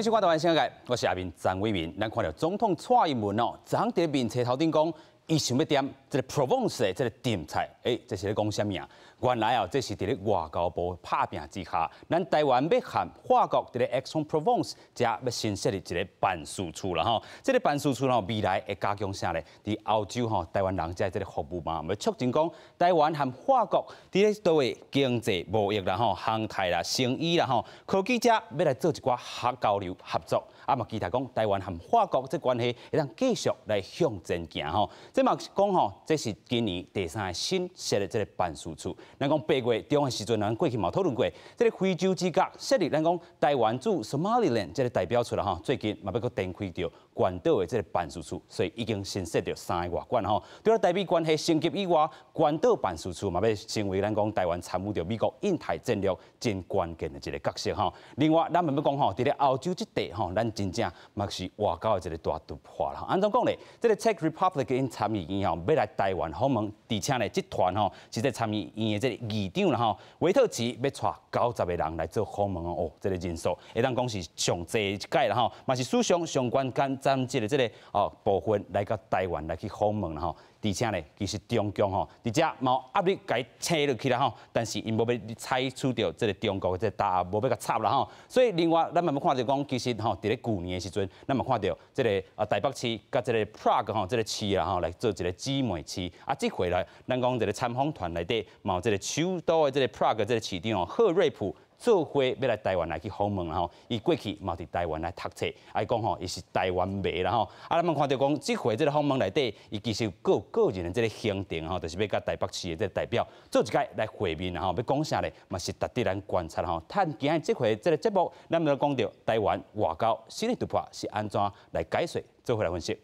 迎收看《台灣新世界》，我是阿明張偉民。咱看著總統蔡英文哦，昨昏佇面冊頭頂講，伊想欲點這個 Provence 的這個踮菜，欸，這是咧講啥物啊？原來哦，這是佇咧外交部拍拚之下，咱台灣欲和法國佇咧 Aix-en-Provence 遮欲新設立一個辦事處啦吼。這個辦事處吼，未來會加強啥咧？佇歐洲吼，台灣人遮這個服務嘛，欲促進講台灣和法國佇咧佗位經濟貿易啦吼、航太啦、生醫啦吼、科技遮欲來做一寡合交流合作。啊嘛期待講台灣和法國這關係會當繼續來向前行吼。這嘛是講吼，這是今年第三个新設的這個辦事處。咱講8月中的時陣，咱過去嘛討論過，這個非洲之角設立咱講台灣駐 Somaliland 這個代表處啦吼，最近嘛欲閣展開著關島的這個辦事處，所以已經新設著三個外館吼。除了台美關係升級以外，關島辦事處嘛欲成為咱講台灣參與著美國印太戰略真關鍵的一個角色吼。另外，咱嘛欲講吼，佇咧歐洲這塊吼，咱真正嘛是外交的一個大突破啦。按怎講咧？這個 Czech Republic 𪜶參議院吼，欲來台灣訪問，而且呢，這團吼是這參議院的這個議長啦吼，維特奇欲帶90個人來做訪問哦，這個人數會當講是上濟一屆啦吼，嘛是史上上懸佔這個哦部分來到台灣來去訪問啦吼。而且呢，其實中共吼，佇遮嘛有壓力共伊請落去啦吼，但是𪜶無欲採取著這個中國的這個打壓，無欲共插啦吼。所以另外，咱嘛欲看著講，其實吼，佇咧舊年的時陣，咱嘛看著這個啊台北市佮這個 Prague 吼，這個市啦吼來做一個姊妹市。啊，這回來，咱講這個參訪團內底，嘛有這個首都的這個 Prague 這個市長吼，賀瑞普。做伙欲來台灣來去訪問啦吼，伊過去嘛佇台灣來讀冊，啊伊講吼，伊是台灣迷啦吼，啊咱嘛看著講，這回這個訪問內底，伊其實閣有個人的這個行程吼，就是欲佮台北市的這個代表做一擺來會面啦吼，欲講啥咧，嘛是值得咱觀察吼。趁今日這回這個節目，咱們講著台灣外交新的突破是按怎來解說，做伙來分析。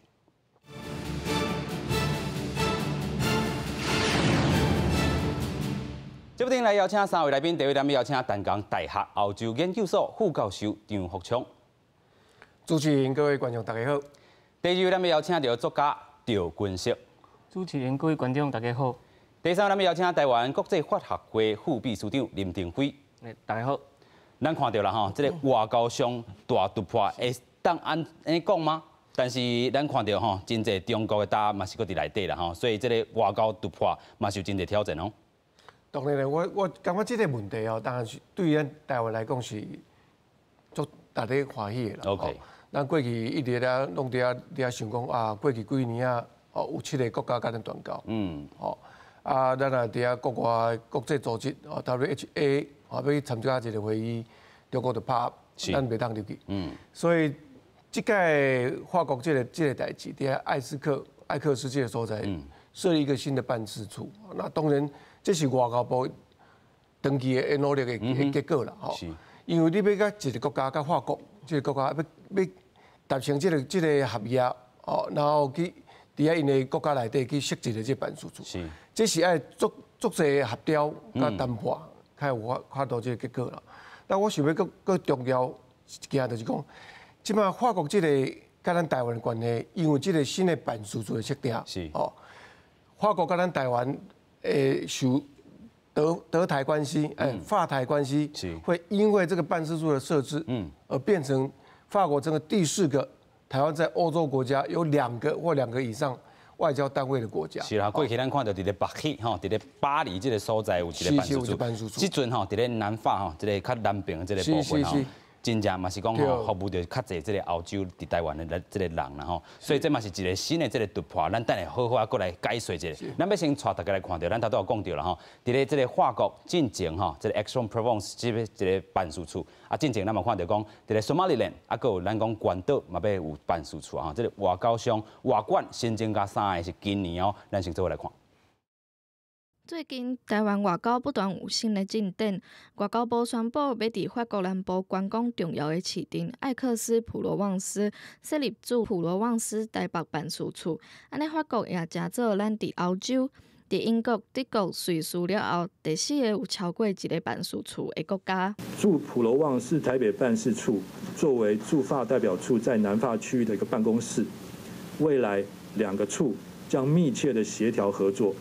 節目頂來邀請三位來賓，第一位咱們邀請淡江大學歐洲研究所副教授張福昌。主持人、各位觀眾大家好。第二位咱們邀請著作家趙君碩。主持人、各位觀眾大家好。第三位咱們邀請台灣國際法學會副秘書長林廷輝。大家好。咱看著啦吼，這個外交上大突破會當按呢講嗎？但是咱看著吼，真濟中國的打壓嘛是閣佇內底啦吼，所以這個外交突破嘛是有真濟挑戰哦。當然啦，我我感覺這個問題哦，當然是對咱台灣來講是足值得歡喜的啦。 OK。咱過去一直咧攏佇遐佇遐想講啊，過去幾年啊，哦有七個國家佮咱斷交。吼啊，咱也佇遐國外國際組織哦，WHA 哦，欲去參加一個會議，中國就拍，咱袂當入去。所以這擺法國這個這個代誌，佇遐艾斯克艾克斯這個所在設立一個新的辦事處，那當然。這是外交部長期的努力的結果啦，吼。因為你欲佮一個國家，佮法國這個國家，欲欲達成這個這個合約，哦，然後去佇遐𪜶的國家內底去設置這個辦事處，這是愛足足濟協調佮談判，才有法法度這個結果啦。但我想欲閣閣強調一件，就是講，這擺法國這個佮咱台灣的關係，因為這個新的辦事處的設定，哦，法國佮咱台灣。誒，受德德台關係，誒，法台關係，會因為這個辦事處的設置，而變成法國這個第四個台灣在歐洲國家有兩個或兩個以上外交單位的國家。是啦，過去咱看著佇咧北起吼，佇咧巴黎這個所在有一個辦事處，這陣吼佇咧南法吼，這個較南邊的這個部分吼。真正嘛是講吼，服務著較濟這個歐洲佇台灣的這個人啦吼，所以這嘛是一個新的這個突破。咱等下好好啊，閣來解說一下。咱欲先帶大家來看著，咱頭拄仔有講著啦吼，佇咧這個法國進前吼，這個 Aix-en-Provence 這個一個辦事處，啊，進前咱嘛看著講，佇咧 Somaliland 啊，閣有咱講關島嘛欲有辦事處吼，這個外交上外管新增加三個是今年哦，咱先做伙來看。最近，台灣外交不斷有新的進展。外交部宣布，欲佇法國南部觀光重要的市鎮艾克斯普羅旺斯設立駐普羅旺斯台北辦事處。按呢，法國也成做咱佇歐洲、佇英國、德國、瑞士了後，第四个有超過一个辦事處的國家。駐普羅旺斯台北辦事處作為駐法代表處在南法區域的一個辦公室，未來兩個處將密切的協調合作。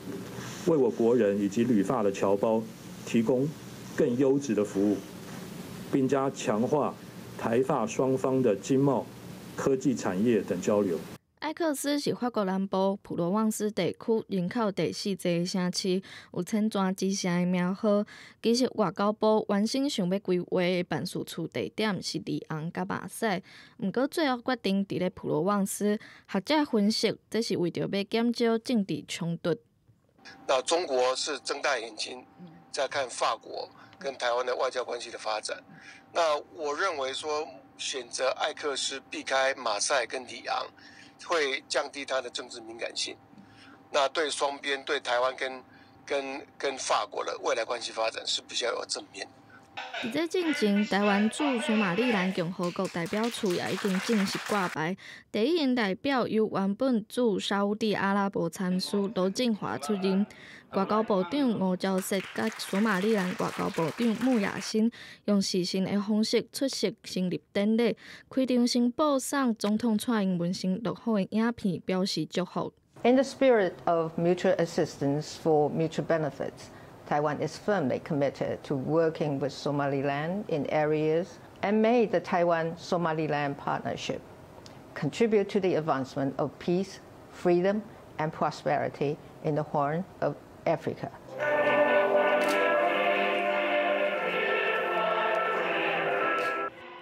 為我國人以及旅法的僑胞提供更優質的服務，並將強化台法雙方的經貿、科技產業等交流。艾克斯是法國南部普羅旺斯地區人口第四濟的城市，有千泉之城的名號。其實外交部原先想欲規劃的辦事處地點是里昂佮馬賽，毋過最後決定佇咧普羅旺斯。學者分析，這是為著欲減少政治衝突。那中國是睜大眼睛在看法國跟台灣的外交關係的發展。那我認為說選擇艾克斯避開馬賽跟里昂，會降低它的政治敏感性，那對雙邊對台灣跟法國的未來關係發展是比較有正面。佇這進前，台灣駐索馬利蘭共和國代表處也已經正式掛牌。第一任代表由原本駐沙烏地阿拉伯參事羅振華出任。外交部長吳釗燮佮索馬利蘭外交部長穆雅欣用視訊的方式出席成立典禮，開場先播送總統蔡英文先錄好的影片，表示祝福。 In the spirit of mutual assistance for mutual benefits, Taiwan is firmly committed to working with Somaliland in areas and may the Taiwan-Somaliland partnership contribute to the advancement of peace, freedom, and prosperity in the Horn of Africa.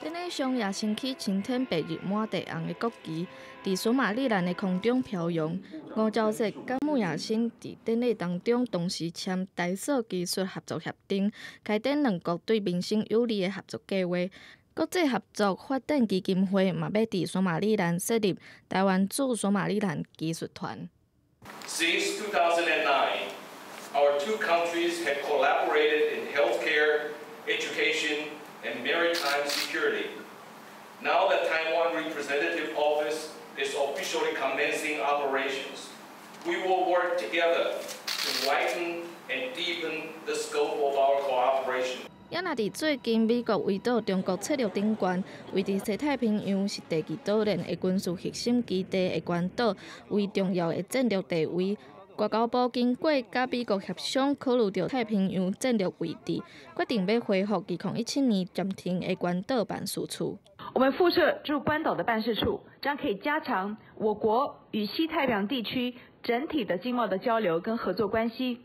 典禮上也升起青天白日滿地紅的國旗，佇索馬利蘭的空中飄揚。吳釗燮佮穆雅欣佇典禮當中同時簽台索技術合作協定，開展兩國對民生有利的合作計劃。國際合作發展基金會嘛欲佇索馬利蘭設立台灣駐索馬利蘭技術團。 Since 2009, our two countries have collaborated in healthcare, education, and maritime security. Now that Taiwan Representative Office is officially commencing operations, we will work together to widen and deepen the scope of our cooperation. 也若佇最近，美國圍堵中國策略頂懸，位佇西太平洋是地球島鏈的軍事核心基地的關島為重要的戰略地位。外交部經過佮美國協商，考慮著太平洋戰略位置，決定欲恢復2017年暫停的關島辦事處。我們復設駐關島的辦事處，將可以加強我國與西太平洋地區整體的經貿的交流跟合作關係，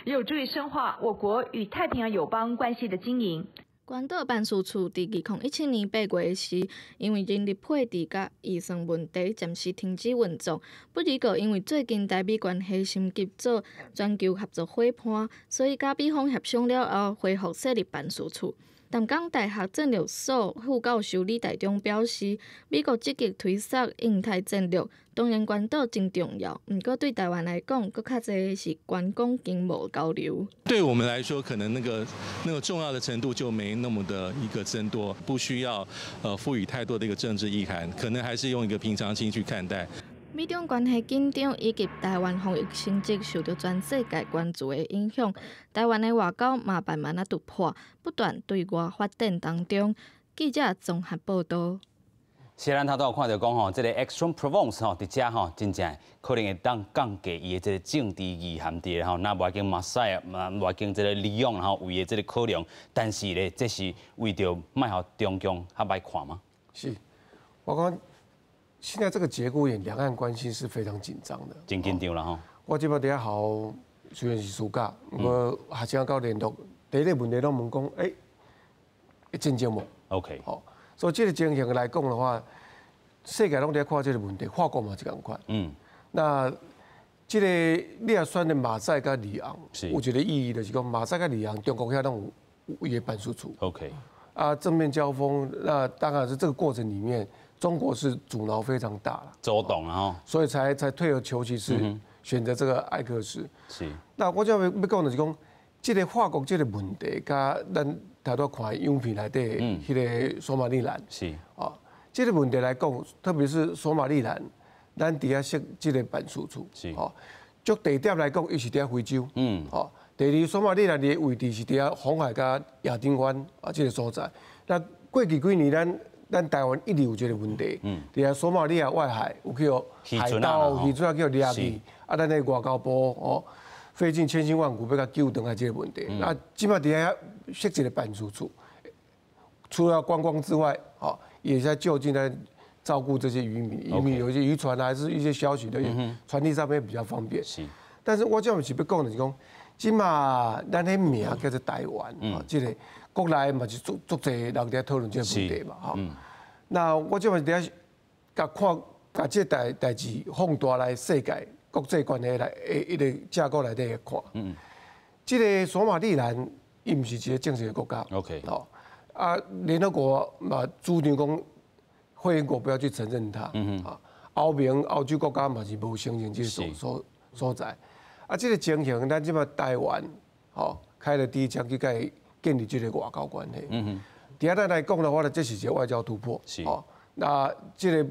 有助於深化我國與太平洋友邦關係的經營。關島辦事處佇2017年8月時，因為人力配置佮預算問題，暫時停止運作。不過，因為最近台美關係升級做全球合作夥伴，所以佮美方協商了後，恢復設立辦事處。淡江大學戰略所副教授李大中表示，美國積極推捒印太戰略，當然關島真重要，毋過對台灣來講，閣較濟是觀光經貿交流。對我們來說，可能那個重要的程度就沒那麼的一個增多，不需要賦予太多的一個政治意涵，可能還是用一個平常心去看待。美中關係緊張以及台灣防疫成績受著全世界關注的影響，台灣的外交嘛慢慢仔突破，不斷對外發展當中。記者綜合報導。是咱頭拄有看著講吼，這個 Aix-en-Provence 吼，佇遮吼，真正可能會當降低伊的這個政治意涵佇吼，若無經馬賽嘛，無經這個里昂吼，為的這個考量，但是咧，這是為著莫予中共較歹看嗎？是，我講。現在這個節骨眼，兩岸關係是非常緊張的。真緊張啦吼！我這擺佇遐校雖然是暑假，毋過學生佮聯絡，第一個問題攏問講，欸，會戰爭無？OK。好，所以這個情形來講的話，世界攏佇看這個問題，法國嘛是仝款。那這個你若選的馬賽佮里昂，有一個意義就是講馬賽佮里昂，中國遐攏有伊的辦事處。 OK。啊，正面交鋒，那當然是這個過程裡面。中國是阻撓非常大了，阻擋啊，所以才退而求其次，選擇這個艾克斯。那我這欲講就是講，這個法國這個問題，佮咱頭拄看影片內底，彼个索馬利蘭。啊，這個問題來講，特別是索馬利蘭，咱佇遐設這個辦事處。哦，就地點來講，伊是佇遐非洲。哦，第二，索馬利蘭的位置是佇遐紅海佮亞丁灣啊這個所在。那過去幾年咱台灣一直有這個問題，佇遐索馬利亞外海有去予海盜漁船仔去予掠去，啊，咱的外交部哦，費盡千辛萬苦欲共救轉來這個問題。啊，這擺佇遐設一個辦事處，除了觀光之外，哦，也在就近來照顧這些漁民，漁民有一些漁船還是一些消息的傳遞上面比較方便。但是我這樣是欲講的是講，這馬咱彼名叫做台灣，哦，這个國內嘛是足足濟人佇討論這個問題嘛，吼。那我這馬是佇遐共看，共這代誌放大來世界國際關係來的一个架構內底來看。這个索馬利蘭伊毋是一个正式的國家。 吼，啊，聯合國嘛主張講會員國不要去承認它。啊，歐盟、歐洲國家嘛是無承認這个所在。啊，這个情形，咱這馬台灣，吼，開了第一槍去共伊建立這个外交關係。佇咱來講的話呢，這是一个外交突破。哦，那這个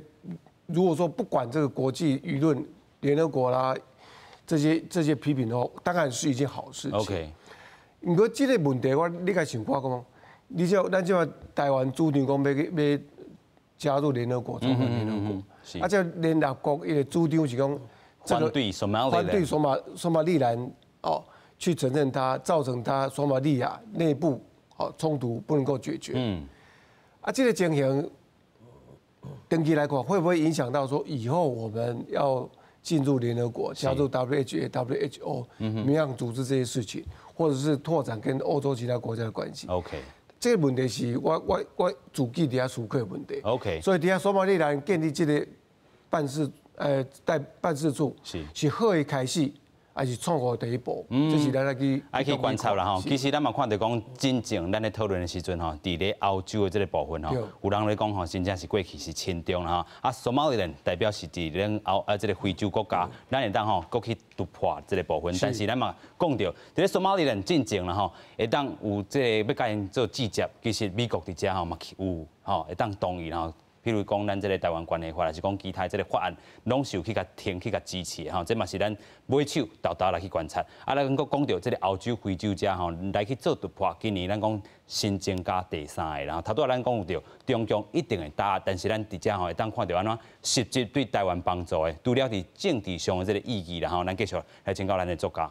如果說不管這個國際輿論、聯合國啦這些批評的話，當然是一件好事情。 毋過這個問題，我你共想看講，你像咱這馬台灣主張講欲去欲加入聯合國，創辦聯合國。啊，這聯合國伊的主張是講，反對索馬反對索馬利蘭哦，去承認它，造成它索馬利亞內部哦衝突不能夠解決。啊，這个情形，長期來看，會不會影響到說以後我們要進入聯合國、加入 WHA、WHO、民航組織這些事情，或者是拓展跟歐洲其他國家的關係這个問題是我自己佇遐思考的問題。 所以佇遐索馬利蘭建立這个辦事代辦事處是好的開始，還是錯誤的第一步？這是咱來去愛去觀察啦吼。其實咱嘛看著講，真正咱咧討論的時陣吼，佇咧歐洲的這个部分吼，有人咧講吼，真正是過去是親中啦吼。啊，索馬利蘭代表是佇咱歐啊這个非洲國家，咱會當吼閣去突破這个部分。但是咱嘛講著，佇咧索馬利蘭進前啦吼，會當有這个欲共𪜶做締結，其實美國佇遮吼嘛有吼會當同意吼。譬如講，咱這个台灣關係法，還是講其他這个法案，攏是有去共停去共支持的吼。這嘛是咱尾手沓沓來去觀察。啊，咱閣講著這个歐洲、非洲遮吼來去做突破，今年咱講新增加第三个，然後頭拄仔咱講有著中共一定會打，但是咱佇遮吼會當看著按怎實質對台灣幫助的，除了佇政治上的這个意義啦吼，咱繼續來請教咱的作家。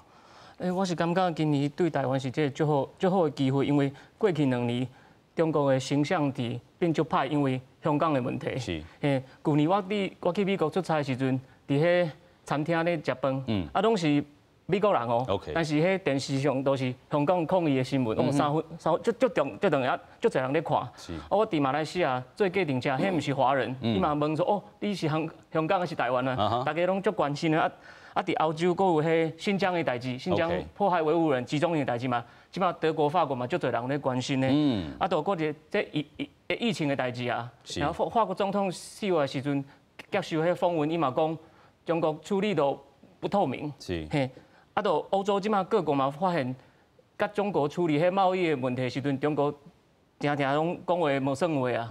我是感覺今年對台灣是這个足好足好的機會，因為過去2年中國的形象佇變足歹，因為香港的問題。嘿，舊年我去美國出差的時陣，佇彼餐廳咧食飯，啊，攏是美國人哦。 但是彼電視上都是香港抗議的新聞，三分三足足重足重啊，足濟人咧看。啊，我佇馬來西亞坐計程車，彼毋是華人，伊嘛問說：哦，你是香港還是台灣啊？大家攏足關心的啊。啊，佇歐洲閣有彼新疆的代誌，新疆迫害維吾爾人集中營的代誌嘛，這馬德國、法國嘛，足濟人咧關心的。啊，都閣一个這疫情的代誌啊，然後法國總統4月的時陣接受彼訪問，伊嘛講中國處理都不透明。嘿，啊，都歐洲這馬各國嘛發現，佮中國處理彼貿易的問題時陣，中國定定攏講話無算話啊。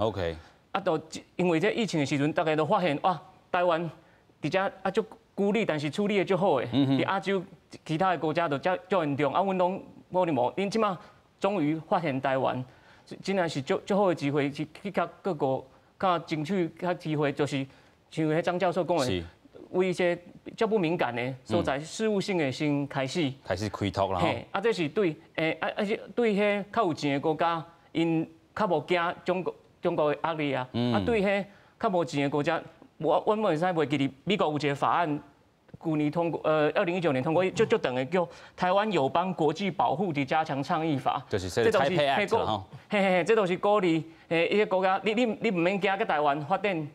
啊，都因為這疫情的時陣，大家都發現哇，台灣佇遮啊足孤立，但是處理的足好的。佇亞洲其他的國家都遮足嚴重，啊，阮攏無哩無，𪜶這馬終於發現台灣，真正是足足好的機會，去佮各國較爭取較機會，就是像彼張教授講的，為一些較不敏感的所在，事務性的先開始。開始開拓啦。嘿，啊，這是對，啊啊是對彼較有錢的國家，𪜶較無驚中國的壓力啊。啊，對彼較無錢的國家，我袂使袂記得，美國有一个法案，舊年通過，2019年通過，足足長的叫《台灣友邦國際保護及加強倡議法》。就是這個 Taipei Act 吼。嘿嘿嘿，這都是鼓勵一些國家，你毋免驚佮台灣發展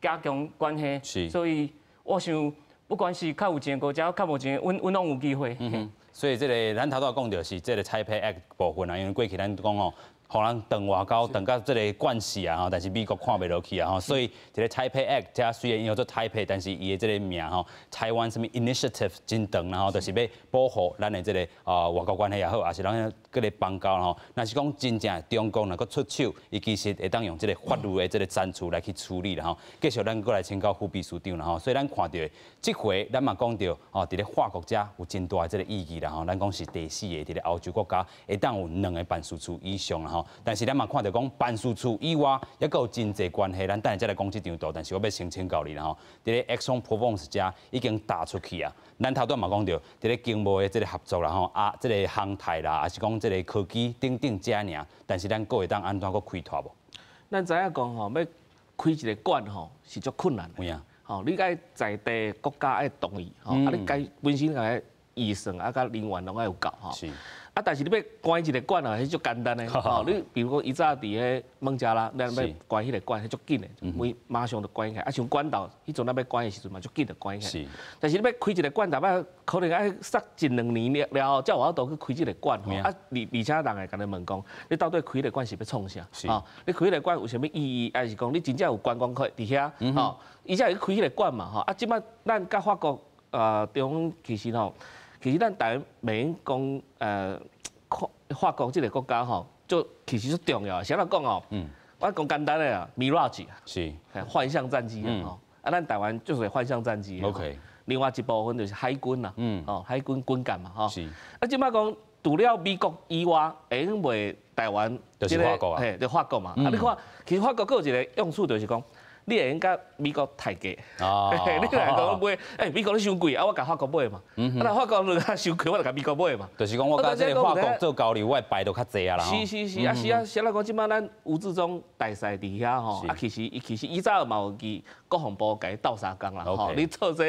加強關係。所以我想，不管是較有錢的國家，較無錢的，阮攏有機會。嗯哼。所以這个咱頭拄仔講著是這个 Taipei Act 部分啊，因為過去咱講吼，予人斷外交斷甲這个慣勢啊吼，但是美國看袂落去啊吼，所以這个 Taipei Act 這雖然叫做 Taipei，但是伊的這个名吼，台灣啥物 Initiative 真長啦吼，就是欲保護咱的這个外交關係也好，也是咱閣咧邦交吼。若是講真正中共若閣出手，伊其實會當用這个法律的這个程序來去處理啦吼。繼續咱閣來請教副秘書長啦吼，所以咱看著這回咱嘛講著吼，佇咧法國遮有真大的這个意義啦吼。咱講是第四个佇咧歐洲國家會當有兩个辦事處以上啦吼。吼。但是咱嘛看著講辦事處以外，猶閣有真濟關係，咱等下才來講這張圖。但是我欲先請教你啦吼，佇咧 Aix-en-Provence 遮已經打出去啊。咱頭拄嘛講著，佇咧經貿的這個合作啦吼，啊，這個航太啦，抑是講這個科技等等遮爾，但是咱閣會當按怎閣開拓無？咱知影講吼，欲開一個館吼是足困難的。有影。吼，你愛在地國家愛同意，吼，啊，你該本身共預算啊，佮人員攏愛有夠吼。啊，但是你欲關一个館啊，彼足簡單的。吼，你比如講以早佇彼孟加拉，咱欲關彼个館，彼足緊的，每馬上就關起來。啊，像關島，彼陣咱欲關的時陣嘛，足緊就關起來。但是你欲開一个館，逐擺可能愛煞一兩年了了後，才有法度去開這个館。吼，啊，而且人會共你問講，你到底開彼个館是欲創啥？吼，你開彼个館有啥物意義？抑是講你真正有觀光客佇遐？吼，伊才會去開彼个館嘛。吼，啊，這擺咱佮法國中其實吼。其實咱台灣袂用講，法國這个國家吼，就其實足重要。啥來講哦？我講簡單的啊，Mirage 幻象戰機啊，吼，啊，咱台灣就是幻象戰機。 另外一部分就是海軍啦，哦，海軍軍艦嘛，吼。啊，這擺講除了美國以外，會用賣台灣，就是法國啊，嘿，就法國嘛。啊，你看，其實法國閣有一个用處，就是講，你會用佮美國抬價，你來講買，欸，美國你傷貴，啊，我共法國買嘛。啊，若法國你較傷貴，我就共美國買嘛。就是講我佮這个法國做交流，我的牌就較濟啊啦。是是是，啊是啊，啥來講，這擺咱吳志忠大使佇遐吼，啊，其實伊其實以早嘛有去國防部共伊鬥相共啦，吼，你做這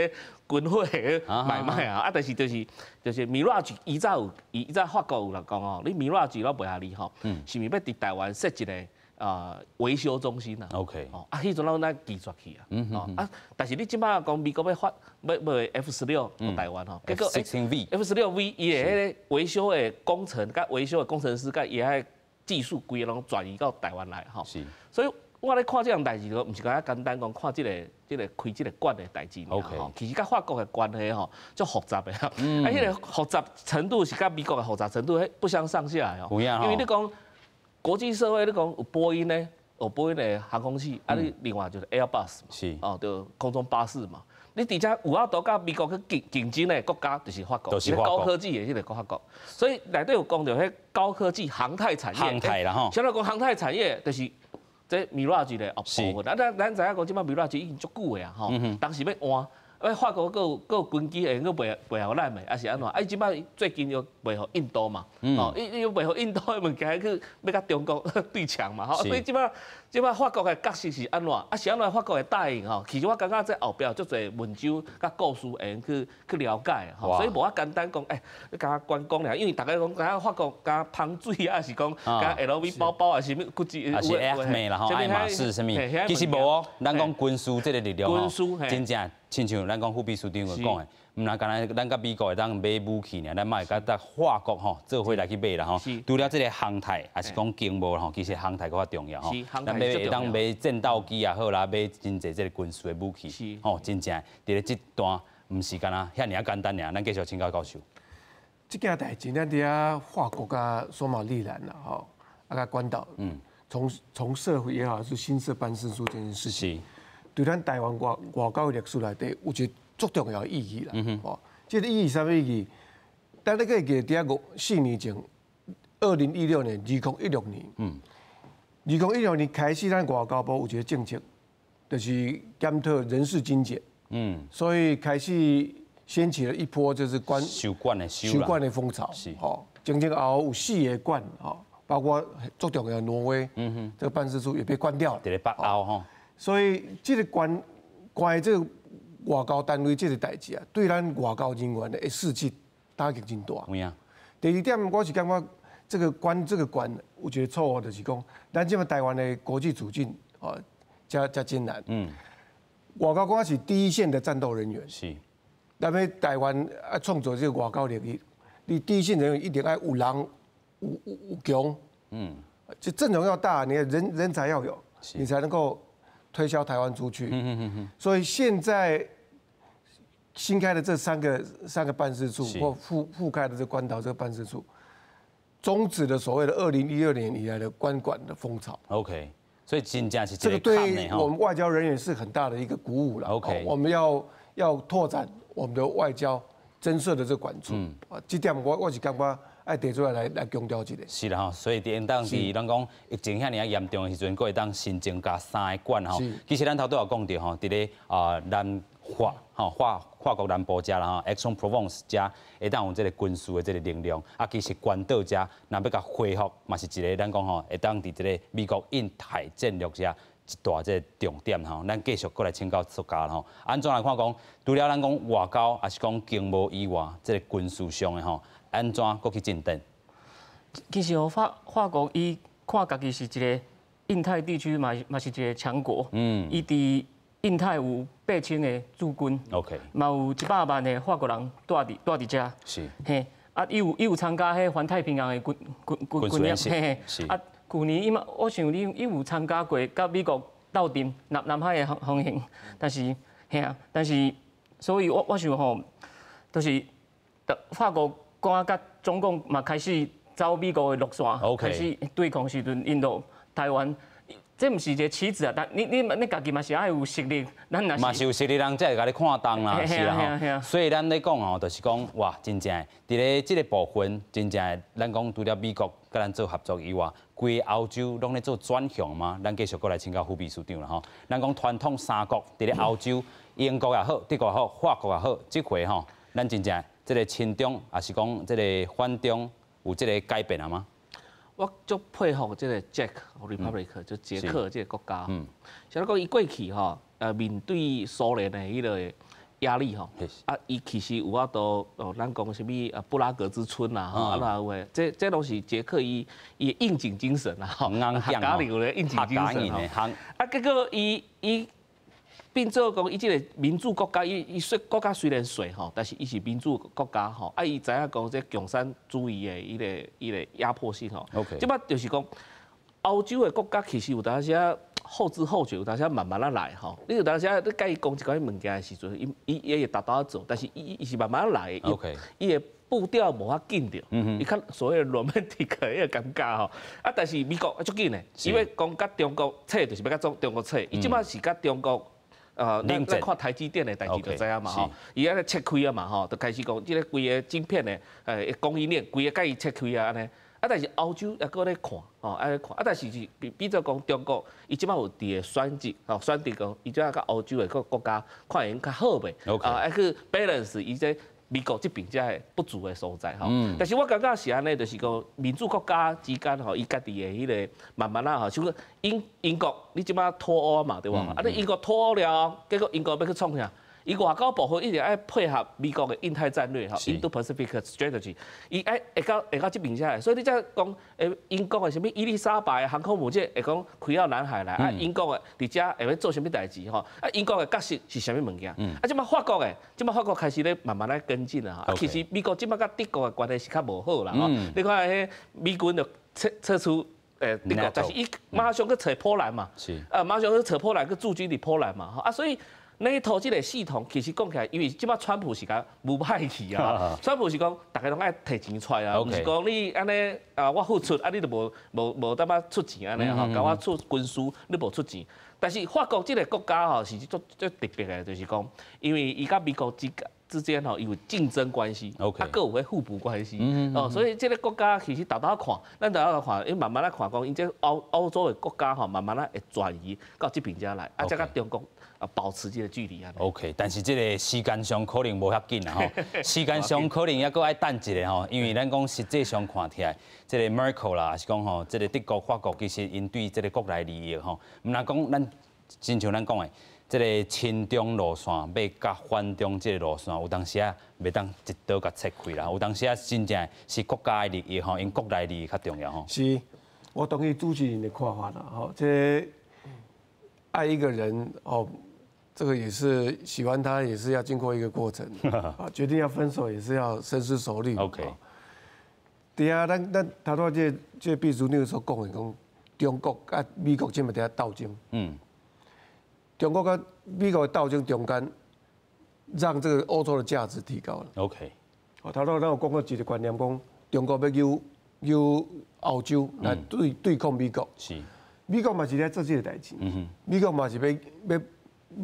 軍火的買賣啊，啊，但是就是 Mirage 以早有，以早法國有人講哦，你 Mirage 攏賣予你吼，是毋是欲佇台灣設一个啊，維修中心啊，OK，哦，啊，彼陣攏咱拒絕去啊，哦，啊，但是你這擺講美國欲發欲賣 F-16予台灣吼，結果 F-16V 伊的彼个維修的工程，佮維修的工程師，佮伊的技術，規个攏轉移到台灣來吼，所以我咧看這項代誌，毋是干焦簡單講看這个這个開這个館的代誌爾吼，其實佮法國的關係吼，足複雜的，啊，彼个複雜程度是佮美國的複雜程度彼不相上下的吼，因為你講。國際社會，你講有波音呢，有波音的航空器，啊，你另外就是 Airbus 嘛，哦，就空中巴士嘛。你佇遮有法度佮美國去競爭的國家，就是法國，就是高科技的彼个法國。所以內底有講著彼高科技航太產業，航太啦吼。啥來講航太產業，就是這 Mirage 的部分。啊，咱知影講，這擺 Mirage 已經足久的啊，吼，當時欲換。啊，法國閣有閣有軍機會閣賣予咱的，抑是按怎？啊，伊這擺最近又賣予印度嘛，哦，伊又賣予印度的物件去欲佮中國對搶嘛，吼，所以這擺這擺法國的角色是按怎？啊，是按怎法國會答應吼？其實我感覺這後壁有足濟文章佮故事會用去去了解吼，所以無遐簡單講，欸，你共觀光爾，因為逐家講感覺法國敢芳水啊，抑是講敢 LV 包包啊，啥物，國際抑是愛啦吼，愛馬仕啥物，其實無哦，咱講軍事這个力量吼，真正。親像咱講副秘書長講的，毋若干焦咱佮美國會當買武器爾，咱嘛會佮搭法國吼做伙來去買啦吼。除了這个航太，抑是講經貿吼，其實航太閣較重要吼。咱買會當買戰鬥機也好啦，買真濟這个軍事的武器，吼，真正佇咧這段毋是干焦遐爾仔簡單爾。咱繼續請教教授。這件代誌，咱佇遐法國佮索馬利蘭啦，吼，啊佮關島，從社會也好，是新設辦事處這件事情。對咱台灣外交歷史內底有一個足重要的意義啦。哦，這个意義啥物意義？咱你閣會記得佇五四年前，2016年，2016年，2016年開始，咱外交部有一個政策，就是檢討人事精簡。所以開始掀起了一波就是關收館的收館的風潮。吼，前前後後有四个館，吼，包括足重要的挪威，這個辦事處也被關掉了。佇咧北歐吼。所以這个關關這个外交單位這个代誌啊，對咱外交人員的士氣打擊真大。第二點，我是感覺這个關這个館有一個錯誤，就是講，咱這擺台灣的國際處境哦，遮遮艱難。外交官是第一線的戰鬥人員。咱欲台灣啊，創造這个外交領域，你第一線人員一定愛有人有強。這陣容要大，你的人才要有，你才能夠推銷台灣出去，所以現在新開的這三個辦事處或復開的這關島這個辦事處，終止了所謂的2012年以來的關館的風潮。 OK，所以真正是這個對我們外交人員是很大的一個鼓舞了。 OK，我們要拓展我們的外交，增设的這個館處。啊，這點我是感覺愛提出來來強調一下。是啦吼，所以佇應當佇咱講疫情遐爾仔嚴重的時陣，閣會當新增加三个館吼。其實咱頭拄有講著吼，佇咧啊南法吼法國南部遮啦吼，Aix-en-Provence 遮會當有這個軍事的這個能量。啊，其實關島遮若欲共恢復，嘛是一個咱講吼，會當佇這個美國印太戰略遮一大這個重點吼。咱繼續閣來請教專家吼，按怎來看講？除了咱講外交，抑是講經貿以外，這個軍事上的吼，按怎閣去進展？其實哦，法國伊看家己是一個印太地區嘛是一個強國。伊佇印太有8000个駐軍嘛有100萬个法國人蹛佇遮。嘿，啊，伊有參加彼環太平洋的軍演，嘿嘿。啊，舊年伊嘛，我想伊有參加過佮美國鬥陣南海的方向，但是嘿啊，但是所以我想吼，就是法國敢佮中共嘛開始走美國的路線，開始對抗時陣，𪜶就台灣。這毋是一個棋子啊，但你家己嘛是愛有實力，咱若嘛是有實力人才會共你看重啦，是啦吼。所以咱咧講吼，就是講哇，真正佇咧這個部分，真正咱講除了美國佮咱做合作以外，規個歐洲攏咧做轉向嗎？咱繼續閣來請教副秘書長啦吼。咱講傳統三國佇咧歐洲，英國也好，德國也好，法國也好，這回吼，咱真正這個親中，抑是講這個反中，有這個改變啊嗎？我足佩服這個 Czech Republic，就捷克這個國家。像講伊過去吼，面對蘇聯的彼個壓力吼，啊，伊其實有法度哦，咱講啥物啊，布拉格之春啦，吼，啊那有的，這攏是捷克伊的應景精神啦，吼，客家裡有咧應景精神吼。啊，結果伊變做講伊這個民主國家，伊雖國家雖然細吼，但是伊是民主國家吼，啊，伊知影講這共產主義的彼個壓迫性吼。這擺就是講歐洲的國家其實有當時仔後知後覺，有當時仔慢慢仔來吼。你有當時仔你共伊講一寡物件的時陣，伊會沓沓仔做，但是伊是慢慢來的。伊的步調無遐緊著，伊較所謂 romantic 彼個感覺吼。啊，但是美國足緊的，伊欲講佮中國扯，就是欲佮中國扯。伊這擺是佮中國。咱看台積電的代誌就知影嘛吼，伊按呢切開啊嘛吼，就開始講這個規个晶片的供應鏈，規个共伊切開啊按呢。啊，但是歐洲抑閣咧看，吼，愛咧看，啊，但是是比做講中國，伊這擺有佇個選擇，吼，選擇講，伊這擺佮歐洲的各國家看會用較好袂？啊，愛去 balance 伊這美國這邊遮的不足的所在吼。但是我感覺是按呢，就是講民主國家之間吼，伊家己的彼個慢慢仔吼，像講英國，你這擺脫歐嘛，對無？啊，你英國脫歐了，結果英國欲去創啥？伊外交部分一定愛配合美國的印太戰略吼，Indo-Pacific Strategy，伊愛會到這邊遮來，所以你才講，英國的啥物伊麗莎白航空母艦會講開到南海來，啊，英國的佇遮會欲做啥物代誌吼？啊，英國的角色是啥物物件？啊，這擺法國的，這擺法國開始咧慢慢來跟進啦。啊，其實美國這擺佮德國的關係是較無好啦吼。你看彼美軍就撤出德國，但是伊馬上去揣波蘭嘛，啊，馬上去揣波蘭去駐軍佇波蘭嘛，吼啊，所以。NATO 這個系統其實講起來，因為這擺川普是共無歹去啊。川普是講，逐家攏愛提錢出來啊，毋是講你按呢啊，我付出啊，你就無淡仔出錢按呢吼，共我出軍事，你無出錢。但是法國這個國家吼是足足特別的，就是講，因為伊佮美國之間吼有競爭關係，啊，閣有彼互補關係，哦，所以這個國家其實沓沓看，咱沓沓看，伊慢慢仔看講，𪜶這歐洲的國家吼，慢慢仔會轉移到這邊遮來，啊，才佮中國啊保持這個距離啊。 OK，但是這個時間上可能無遐緊啦吼，時間上可能猶閣愛等一下吼，因為咱講實際上看起來，這個 Merkel 啦，抑是講吼，這個德國、法國其實𪜶對這個國內利益吼，毋但講咱親像咱講的，這個親中路線欲佮反中這個路線，有當時仔袂當一刀共切開啦，有當時仔真正是國家的利益吼，𪜶國內利益較重要吼。是，我同意主持人的看法啦，吼，這愛一個人哦，這個也是喜歡他，也是要經過一個過程啊，決定要分手也是要深思熟慮。 對啊，咱頭拄這這秘書長所講的講，中國佮美國這擺佇遐鬥爭。中國佮美國的鬥爭中間，讓這個歐洲的價值提高了。 哦，頭拄咱有講過一個觀念，講中國欲揪揪歐洲來對抗美國。美國嘛是咧做這個代誌。美國嘛是欲欲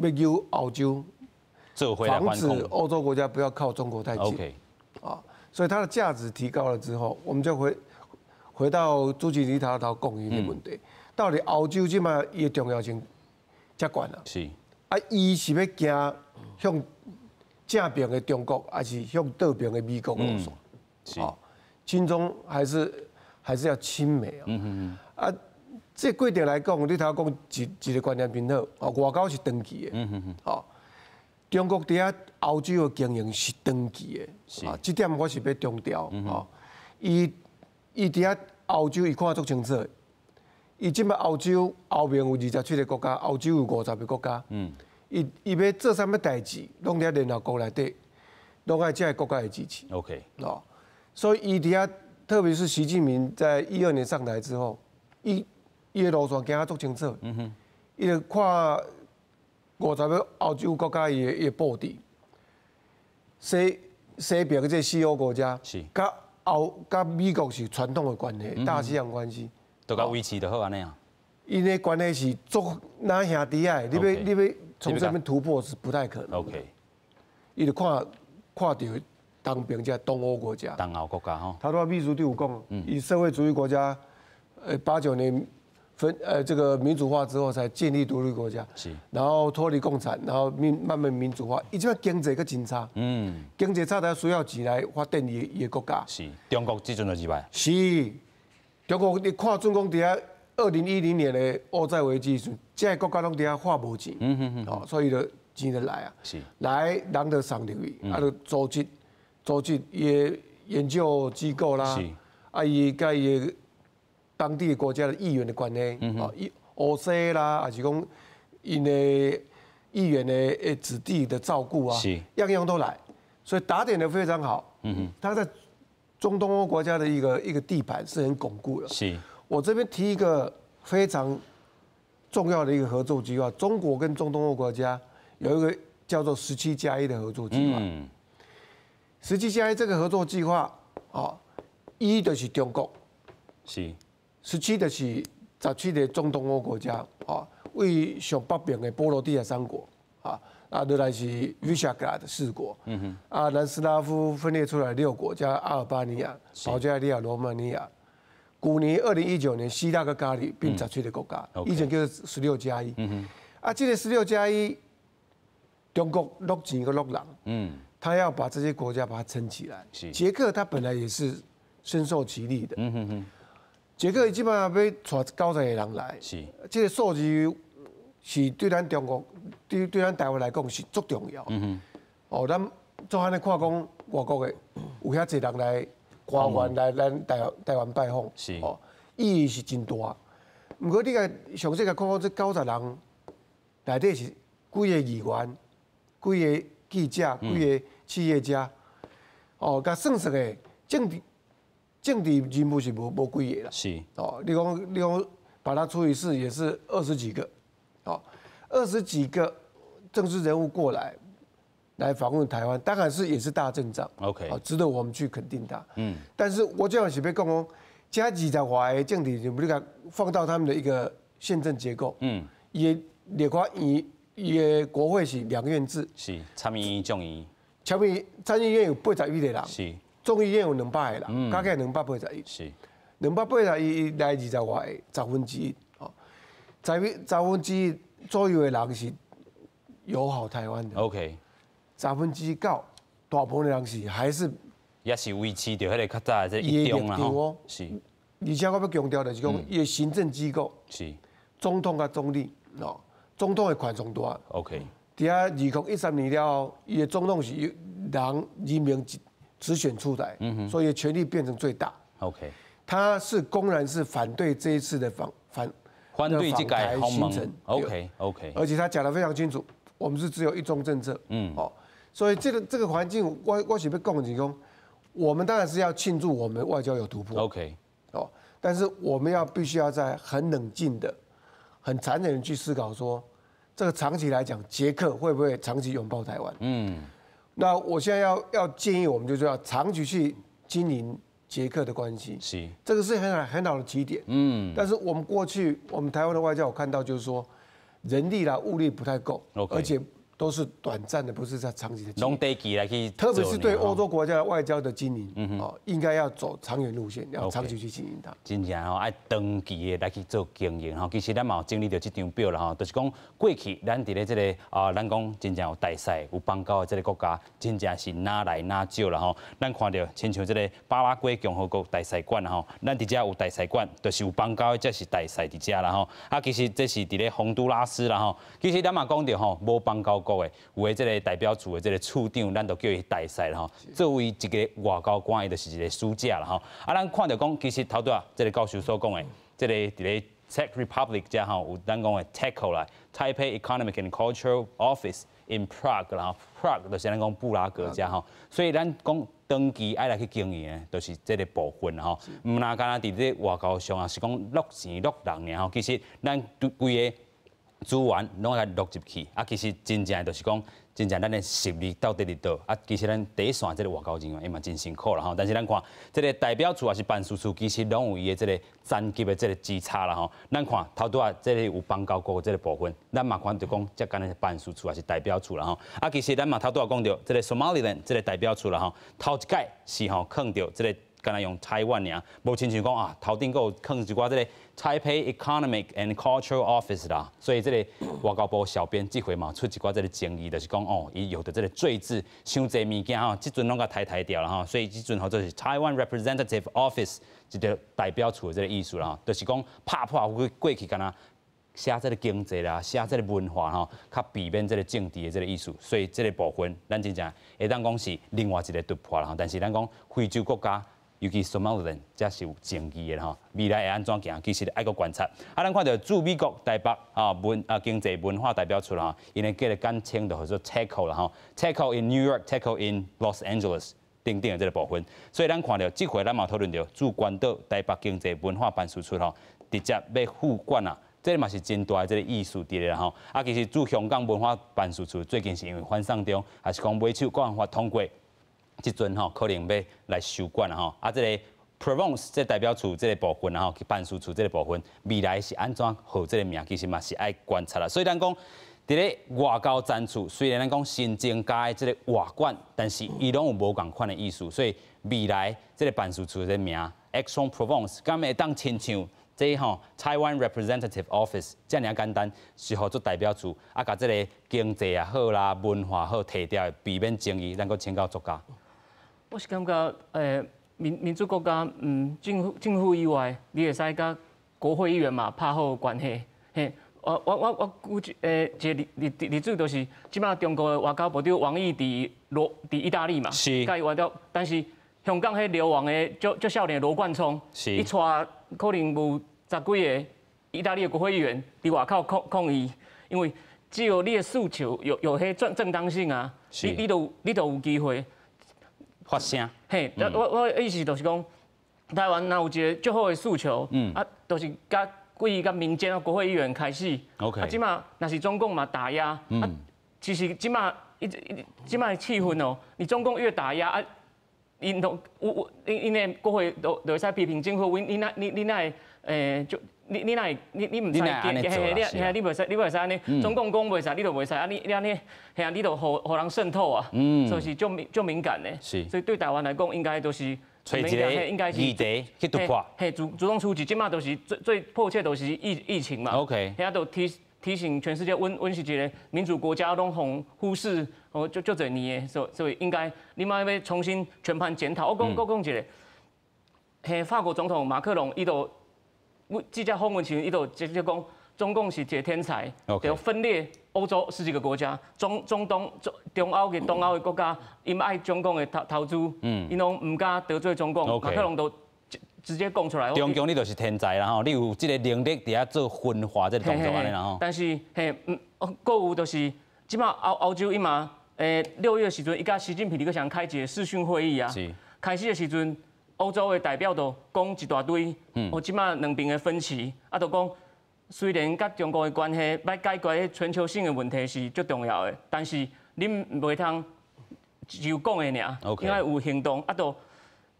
欲揪歐洲。防止欧洲国家不要靠中国太近。 啊，所以它的价值提高了之后，我们就回到朱吉你头头讲的问题，到底欧洲这马伊的重要性遮悬啊？啊，伊是欲行向正爿的中国，还是向倒爿的美国路线？亲中还是要亲美啊？啊，这过程来讲，你头讲一个观念真好，哦，外交是长期的，哦，中国伫遐欧洲的经营是长期的，啊，这点我是欲强调，哦，伊伫遐欧洲伊看足清楚的，伊这马欧洲欧盟有27个国家，欧洲有50个国家，伊欲做啥物代志，攏伫联合国内底，攏爱这个国家的支持。 哦，所以伊伫遐，特别是习近平在12年上台之后，伊的路线行啊足清楚。伊就看50个欧洲国家伊的布置，西边的这西欧国家，佮佮美国是传统的关系，大西洋关系，都共维持就好按呢啊。𪜶的关系是足若兄弟仔，你欲从这边突破是不太可能。 伊就看著东边这东欧国家。东欧国家吼。他说秘书长有讲，以社会主义国家，89年分这个民主化之后才建立独立国家，然后脱离共产，然后慢慢民主化，伊这经济阁真差，经济差，才需要钱来发展伊的国家。是，中国这阵就入来。是，中国你看准讲伫遐2010年的欧债危机时，这个国家攏伫遐发无钱，哦，所以就钱就来啊，来人就送入去，啊，就组织伊的研究机构啦，啊，伊佮伊的当地国家的议员的关系，啊，伊欧西啦，还是讲𪜶的议员的子弟的照顾啊，样样都来，所以打点的非常好。他在中东欧国家的一个地盘是很巩固的。我这边提一个非常重要的一个合作计划，中国跟中东欧国家有一个叫做17+1的合作计划。十七加一这个合作计划，啊，一就是中国，十七就是17个中东欧国家，啊，位上北边的波罗的海三国，啊，啊，落来是维沙格拉的四国，啊，南斯拉夫分裂出来六国，加阿尔巴尼亚、保加利亚、罗马尼亚。去年2019年，希腊佮加入变十七个国家，以前叫做16+1。啊，这个十六加一，中国落钱阁落人，他要把这些国家把它撑起来。捷克他本来也是深受其利的。捷克基本上欲带90个人来，这个数字是对咱中国、对咱台湾来讲是足重要。哦，咱做按呢看讲外国的有遐济人来官员来咱台湾拜访，哦，意义是真大。毋过你共详细共看看，这九十人内底是几个议员、几个记者、几个企业家，哦，共算算的政治人物是无几个啦。哦，你讲把它除以四，也是二十几个，哦，二十几个政治人物过来访问台湾，当然是也是大阵仗。 值得我们去肯定他。但是我这样是欲讲哦，这20外个政治人物，你共放到他们的一个宪政结构，伊的立法院，伊的国会是两院制，参议院、众议院，参议院有81个人，众议院有200个人，加起来281，281来20外个，1/10，哦，十分之一左右的人是友好台湾的。 9%，大部分的人是还是也是维持著彼个较早的这一中啦吼。而且我欲强调的是讲，伊的行政机构总统佮总理哦，总统的权上大。 伫遐2013年了后，伊的总统是由人民直选出来，所以权力变成最大。 他是公然是反对这一次的访反反对这个行程。而且他讲得非常清楚，我们是只有一中政策。哦，所以这个环境，我是欲讲是讲，我们当然是要庆祝我们外交有突破。 哦，但是我们要必须要在很冷静的、很残忍的去思考说，这个长期来讲，捷克会不会长期拥抱台湾？那我现在要建议我们，就是要长期去经营捷克的关系。这个是很好很好的起点。但是我们过去我们台湾的外交，我看到就是说，人力啦、物力不太够，而且都是短暫的，不是在長期的。攏短期來去，特別是對歐洲國家的外交的經營，哦，應該要走長遠路線，要長期去經營它。真正吼，愛長期的來去做經營吼。其實咱嘛有整理著這張表啦吼，就是講過去咱佇咧這个啊，咱講真正有大使有邦交的這个國家，真正是若來若少啦吼。咱看著親像這个巴拉圭共和國大使館啦吼，咱佇遮有大使館，就是有邦交的，才是大使佇遮啦吼。啊，其實這是佇咧洪都拉斯啦吼。其實咱嘛講著吼，無邦交國的有的這个代表處的這个處長，咱就叫伊大使啦吼。作為一个外交官，伊就是一个使者啦吼。啊，咱看著講，其實頭拄仔這个教授所講的，這个佇咧 Czech Republic 遮吼，有咱講的 TECO 啦，Taipei Economic and Cultural Office in Prague 啦，Prague 就是咱講布拉格遮吼。所以咱講長期愛來去經營的，就是這个部分吼。毋但干焦佇這外交上啊，是講落錢落人爾吼。其實咱規个資源攏愛落入去，啊，其實真正就是講，真正咱的實力到底佇佗？啊，其實咱第一線這个外交人員伊嘛真辛苦啦吼。但是咱看這个代表處抑是辦事處，其實攏有伊的這个層級的這个之差啦吼。咱看頭拄仔這个有邦交國這个部分，咱嘛看著講，這敢若是辦事處抑是代表處啦吼。啊，其實咱嘛頭拄仔講著這个 Somaliland 這个代表處啦吼，頭一擺是吼囥著這个。敢若用台灣爾，無親像講啊，頭頂閣有囥一寡這个 Taipei Economic and Cultural Office 啦，所以這个外交部小編這回嘛出一寡這个爭議，就是講哦，伊用著這个贅字，傷濟物件吼，這陣攏共刣刣掉啦吼，所以這陣號做是 Taiwan Representative Office 一個代表處的這个意思啦，就是講拍破過過去敢若寫這个經濟啦，寫這个文化吼，較避免這个政治的這个意思，所以這个部分咱真正會當講是另外一个突破啦。但是咱講非洲國家，尤其 Somaliland 這是有爭議的吼，未來會按怎行，其實愛閣觀察。啊，咱看著駐美國台北啊文啊經濟文化代表處啦，𪜶的叫做簡稱就叫做 TECO 啦吼，TECO in New York，TECO in Los Angeles 等等的這个部分。所以咱看著這回咱嘛討論著駐關島台北經濟文化辦事處吼，直接欲副館啊。這个嘛是真大的這个意思佇咧吼。啊，其實駐香港文化辦事處最近是因為反送中，還是講買手國安法通過，這陣吼可能欲來收館啦吼。啊，這个 Provence 這代表處這个部分吼，辦事處這个部分，未來是按怎號這个名，其實嘛是愛觀察啦。所以咱講，佇咧外交層次，雖然咱講新增加的這个外館，但是伊攏有無仝款的意思，所以未來這个辦事處的名 Aix-en-Provence，敢會當親像這吼 Taiwan Representative Office 遮爾簡單，是號做代表處，啊，共這个經濟也好啦，文化好提掉，避免爭議，咱閣請教專家。我是感覺，民主國家，政府以外，你會使佮國會議員嘛拍好關係。嘿，我舉一個例子，就是這擺中國的外交部長王毅佇意大利嘛，佮伊外交，但是香港彼流亡的足足少年羅冠聰，伊帶可能有十幾个意大利的國會議員佇外口抗議，因為只要你的訴求有彼正當性啊，你就有機會發聲。嘿，我意思就是講，台灣若有一個足好的訴求，啊，就是佮規個民間啊國會議員開始。 啊，這擺若是中共嘛打壓，啊，其實這擺一一這擺的氣氛哦，你中共越打壓啊，𪜶都有有𪜶𪜶的國會都會使批評政府，你哪會就你哪會你毋使嘿你嘿你袂使你袂使按呢，中共講袂使，你就袂使啊！你按呢，嘿啊，你就予予人滲透啊，所以是足敏感的。所以對台灣來講，應該都是揣一个應該是議題去突破。嘿，主動出擊，這擺都是最最迫切，都是疫情嘛。 遐都提醒全世界，阮是一个民主國家，攏予忽視哦，足足濟年的，所以應該你嘛欲重新全盤檢討。我講閣講一个，嘿，法國總統馬克龍，伊就記者訪問時，伊就直接講，中共是一个天才，就分裂歐洲十幾個國家，中東、中歐佮東歐的國家，𪜶愛中共的投資，𪜶攏毋敢得罪中共，馬克龍都直接講出來。中共你就是天才啦吼，你有這个能力佇遐做分化這个動作按呢啦吼。但是嘿，閣有就是，這擺歐洲伊嘛，6月時陣，伊佮習近平佇閣想開一个視訊會議啊。開始的時陣，歐洲的代表就講一大堆，哦，這擺兩邊的分歧，啊，就講雖然佮中國的關係欲解決全球性的問題是足重要的，但是恁袂通只有講的爾，應該有行動。啊，就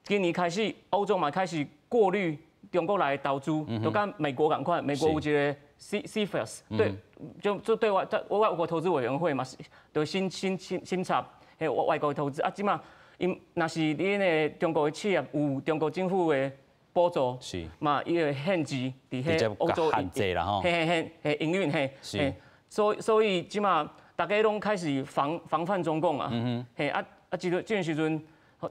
今年開始，歐洲嘛開始過濾中國來的投資，就佮美國仝款，美國有一个 CFIUS，對，就對外對外國投資委員會嘛，就審查彼外國投資啊，這馬𪜶若是你那個中國的企業有中國政府的補助，嘛伊會限制佇彼歐洲限制啦吼，嘿嘿嘿嘿營運嘿，所以這馬大家攏開始防範中共啊，嘿啊啊，這個時陣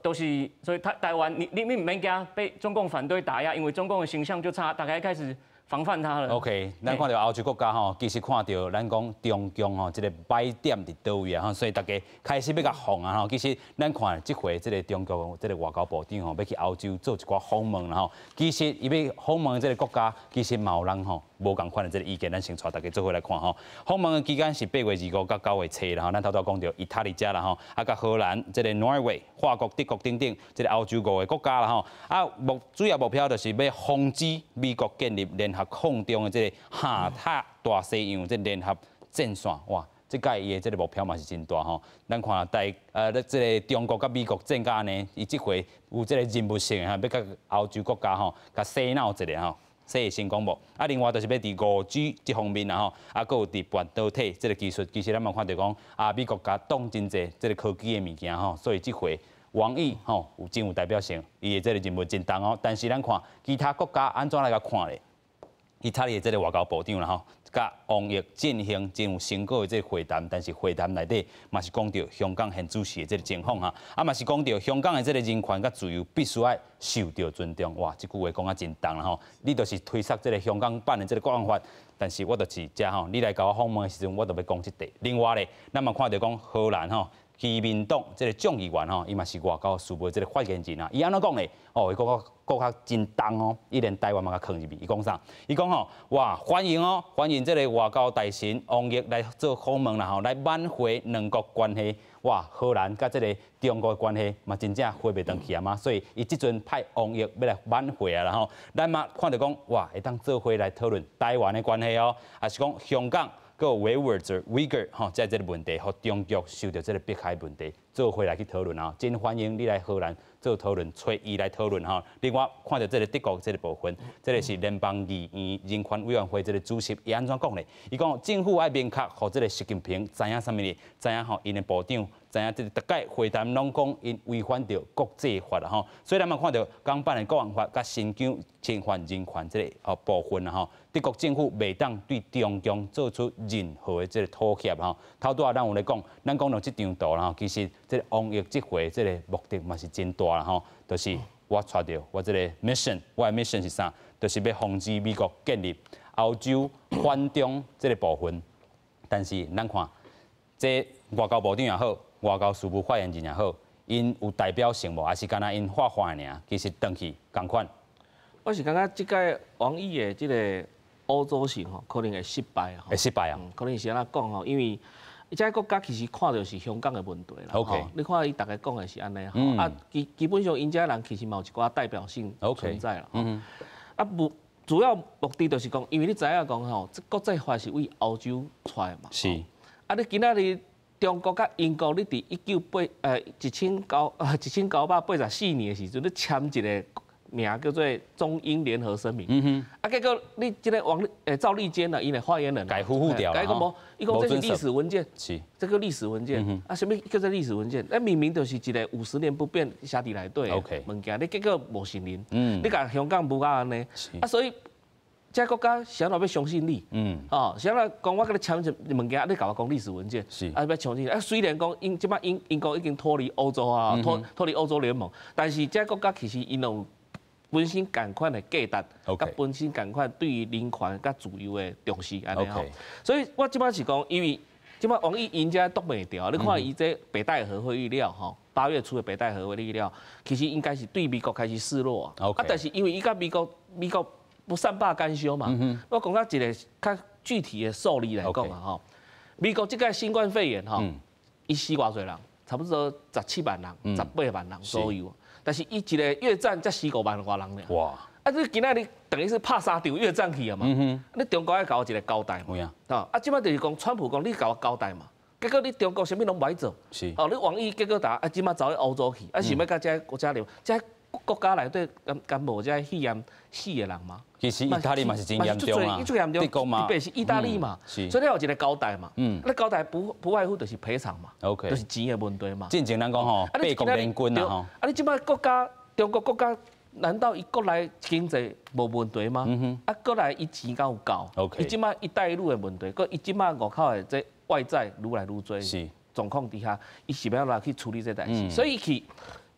都是所以台灣你毋免驚被中共反對打壓，因為中共的形象就差，大家開始防範他了。 OK，咱看著歐洲國家吼，其實看著咱講中共吼，這个䆀點佇佗位啊吼，所以大家開始欲共防啊吼。其實咱看這回這个中國這个外交部長吼，欲去歐洲做一寡訪問啦吼。其實伊欲訪問這个國家，其實嘛有人吼無仝款的這个意見，咱先帶大家做伙來看吼。訪問的期間是8月25到9月初啦吼，咱頭拄講著意大利遮啦吼，啊，佮荷蘭、這个挪威、法國、德國等等，這个歐洲五个國家啦吼。啊，主要目標就是欲防止美國建立聯合抗中的這個下塔大西洋這聯合戰線，哇！這擺伊的這个目標嘛是真大吼。咱看這个中國佮美國戰甲按呢，伊這回有這个任務性的吼，欲共歐洲國家吼，共洗腦一下吼。洗會成功無？啊，另外就是欲佇5G 這方面啦吼，啊，閣有佇半導體這个技術，其實咱嘛看著講，啊，美國共擋真濟這个科技的物件吼，所以這回王毅吼有真有代表性，伊的這个任務真重哦。但是咱看其他國家按怎來共看咧？意大利的這个外交部長啦吼，佮王毅進行真有成果的這个會談，但是會談內底嘛是講著香港現主時的這个情況哈，啊嘛是講著香港的這个人權佮自由必須愛受著尊重。哇，這句話講啊真重啦吼！你就是推捒這个香港版的這个國安法，但是我就是遮吼，你來共我訪問的時陣，我就欲講這塊。另外咧，咱嘛看著講荷蘭吼。基民黨這个眾議員吼，伊嘛是外交事務這个發言人啊，伊按怎講咧？哦，伊講講較真重哦，伊連台灣嘛共囥入去。伊講啥？伊講吼，哇，歡迎哦，歡迎這个外交大臣王毅來做訪問啦吼，來挽回兩國關係。哇，荷蘭佮這个中國的關係嘛，真正回袂轉去啊嘛，所以伊這陣派王毅欲來挽回啊啦吼。咱嘛看著講，哇，會當做伙來討論台灣的關係哦，抑是講香港。閣有維吾爾族、Uyghur 吼，這這个問題，予中國受著這个迫害問題，做伙來去討論啊！真歡迎你來荷蘭做討論，揣伊來討論吼。另外，看著這个德國這个部分，這个是聯邦議院人權委員會這个主席，伊按怎講咧？伊講政府愛明確，予這个習近平知影啥物咧？知影吼，𪜶的部長知影這个逐擺會談攏講𪜶違反著國際法啦吼。所以咱嘛看著港版的國安法佮新疆侵犯人權這个哦部分啦吼。德國政府袂當對中共做出任何的這个妥協吼。頭拄仔咱有咧講，咱講著這張圖啦吼，其實這个王毅這回這个目的嘛是真大啦吼，就是我帶著我這个 mission，我的 mission 是啥？就是欲防止美國建立歐洲反中這个部分。但是咱看，這外交部長也好，外交事務發言人也好，𪜶有代表性無？抑是干焦𪜶喊話爾？其實轉去仝款。我是感覺這擺王毅的這个歐洲行吼，可能會失敗吼。會失敗啊？可能是按怎講吼？因為這个國家其實看著是香港的問題啦。 你看伊逐家講的是按呢吼，啊基本上𪜶遮人其實嘛有一寡代表性存在啦。啊，無主要目的就是講，因為你知影講吼，這國際法是為歐洲出來的嘛。啊，你今仔日中國佮英國，你佇一九八呃一千九呃1984年的時陣，你簽一个名叫做中英聯合聲明。啊，結果你這个王趙立堅啊，𪜶的發言人，共呼呼掉伊講無，伊講這是歷史文件。這个歷史文件。啊，啥物叫做歷史文件？那明明就是一个50年不變寫佇內底的物件，你結果無承認。你共香港誣甲按呢？啊，所以這國家誰若欲相信你？哦，誰若講我共你簽一物件，你共我講歷史文件，啊，欲相信？啊，雖然講英這擺英國已經脫離歐洲啊，脫離歐洲聯盟，但是這國家其實𪜶有本身仝款的價值，佮本身仝款對於人權佮自由的重視，按呢吼。所以我這擺是講，因為這擺王毅𪜶遮擋袂牢，你看伊這北戴河會議了吼，8月初的北戴河會議了，其實應該是對美國開始示弱啊。啊，但是因為伊佮美國不善罷甘休嘛。我講較一个較具體的數字來講啊吼，美國這擺新冠肺炎吼，伊死偌濟人，差不多17萬人、18萬人左右。但是伊一个越戰才死5萬外人爾。哇！啊，你今仔日等於是拍三場越戰去啊嘛。你中國愛共我一个交代嘛。啊，啊，這擺就是講，川普講你共我交代嘛。結果你中國啥物攏無愛做。哦，你王毅結果打啊，這擺走去歐洲去，啊，想欲佮這个國家聯，這國家內底敢敢無這肺炎死的人嗎？其實意大利嘛是真嚴重啊，德國嘛，特別是意大利嘛，所以你有一個交代嘛。你交代不外乎就是賠償嘛，就是錢的問題嘛。進前咱講吼，八國聯軍啊吼。啊，你這擺國家，中國國家，難道伊國內經濟無問題嗎？啊，國內伊錢敢有夠？伊這擺一帶一路的問題，閣伊這擺外口的這外債愈來愈多，狀況底下，伊是欲按怎去處理這代誌？所以伊去，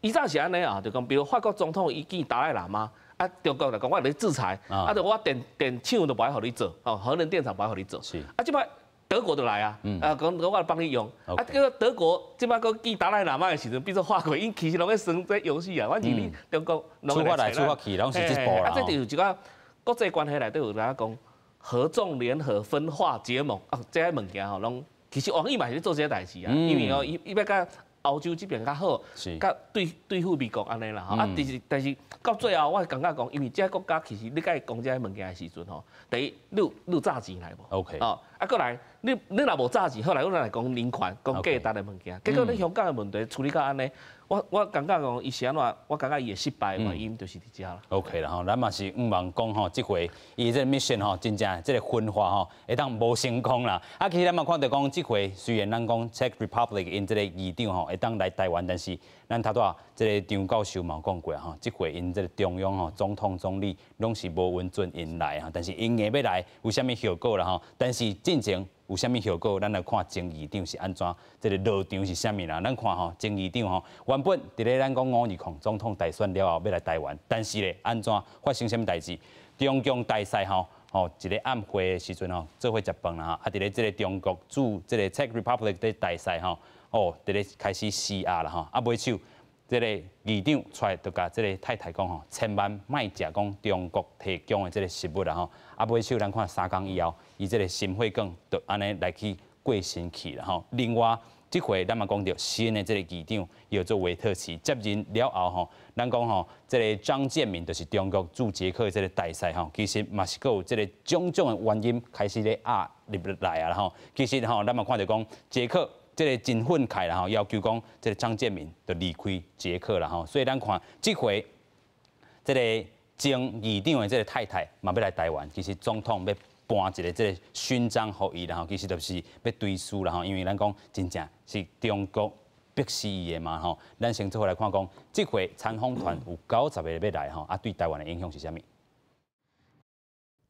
以前是按呢啊，就講比如法國總統伊見達賴喇嘛，啊，中國來講我來制裁，啊，就我電廠都無愛予你做，哦，核能電廠無愛予你做。啊，這擺德國就來啊，啊，講講我來幫你用。啊，結果德國這擺閣見達賴喇嘛的時陣，變做法國，𪜶其實攏咧耍這遊戲啊，反正你中國處罰來處罰去，攏是這步啦。啊，這就有一個國際關係內底有人講合縱聯合、分化結盟啊，這個物件吼，攏其實王毅嘛是咧做這個代誌啊，因為哦，伊伊欲佮歐洲這邊較好，佮對付美國按呢啦吼。啊，但是到最後，我感覺講，因為這個國家其實你共伊講這個物件的時陣吼，第一，你有詐錢來無？OK。哦，啊，過來，你若無詐錢，後來阮來講人權、講價值的物件，結果你香港的問題處理到按呢，我感覺講伊是按怎，我感覺伊會失敗的原因就是佇遮啦。 OK 啦吼，咱嘛是向望講吼，這回伊這個 mission 吼，真正這個分化吼，會當無成功啦。啊，其實咱嘛看著講，這回雖然咱講 Czech Republic 𪜶這個議長吼會當來台灣，但是咱頭拄仔這個張教授嘛有講過吼，這回𪜶這個中央吼總統總理攏是無允准𪜶來哈，但是𪜶硬欲來有啥物後果啦吼？但是進前有啥物後果？咱來看前議長是按怎，這個落場是啥物啦？咱看吼，前議長吼，原本佇咧咱講520總統大選了後欲來台灣，但是咧按怎發生啥物代誌？中共大使吼，吼一個暗會的時陣吼，做伙食飯啦，啊，佇咧這個中國駐這個 Czech Republic 的大使吼，哦，佇咧開始施壓啦吼，啊，尾手這個議長出來就共這個太太講吼，千萬莫食講中國提供的這個食物啦吼，啊，尾手咱看3工以後，伊這個心血管就按呢來去過身去啦吼。另外，這回咱嘛講著新的這個議長叫做維特奇接任了後吼，咱講吼，這個張建民就是中國駐捷克的這個大使吼，其實嘛是閣有這個種種的原因開始咧壓入來啊吼。其實吼，咱嘛看著講捷克這個真憤慨啦吼，要求講這個張建民就離開捷克啦吼。所以咱看這回這個前議長的這個太太嘛欲來台灣，其實總統欲頒一個這個勳章予伊啦吼，其實就是欲追思啦吼，因為咱講真正是中國逼死伊的嘛吼。咱先做伙來看講，這回參訪團有90個欲來吼，啊對台灣的影響是啥物？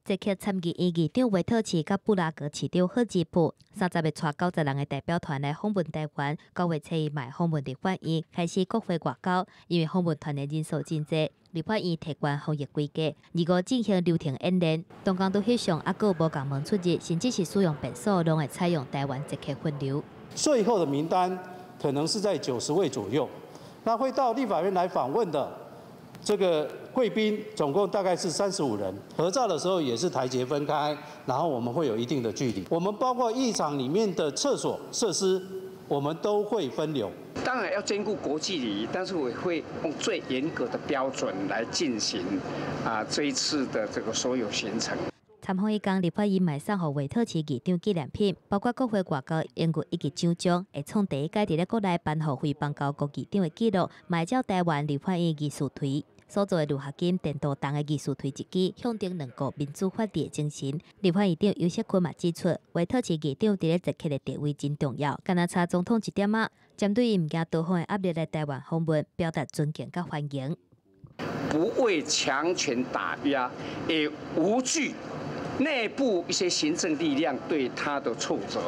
捷克參議院議長維特奇佮布拉格市長賀吉普，30日帶90人的代表團來訪問台灣。9月初一嘛訪問立法院，開始國會外交。因為訪問團的人數真濟，立法院提懸防疫規格，25進行流程演練。當工都翕相，猶閣無仝門出入，甚至是使用便所，攏會採用台灣捷克分流。最後的名單可能是在90位左右，那會到立法院來訪問的這個貴賓總共大概是35人，合照的時候也是台捷分開，然後我們會有一定的距離。我們包括議場裡面的廁所設施，我們都會分流。當然要兼顧國際禮儀，但是我會用最嚴格的標準來進行啊這一次的這個所有行程。參訪彼工，立法院嘛送予維特奇議長紀念品，包括國會外交榮譽以及獎章，會創第一屆佇咧國內頒予非邦交國議長的紀錄，嘛會照台灣立法院議事槌所做的鋁合金電鍍銅的議事槌一支，象徵兩國民主法治的精神。立法院長游錫堃嘛指出，維特奇議長佇咧捷克的地位真重要，敢若差總統一點仔。針對伊毋驚多方的壓力來台灣訪問，表達尊敬佮歡迎。不畏強權打壓，也無懼內部一些行政力量對他的挫折。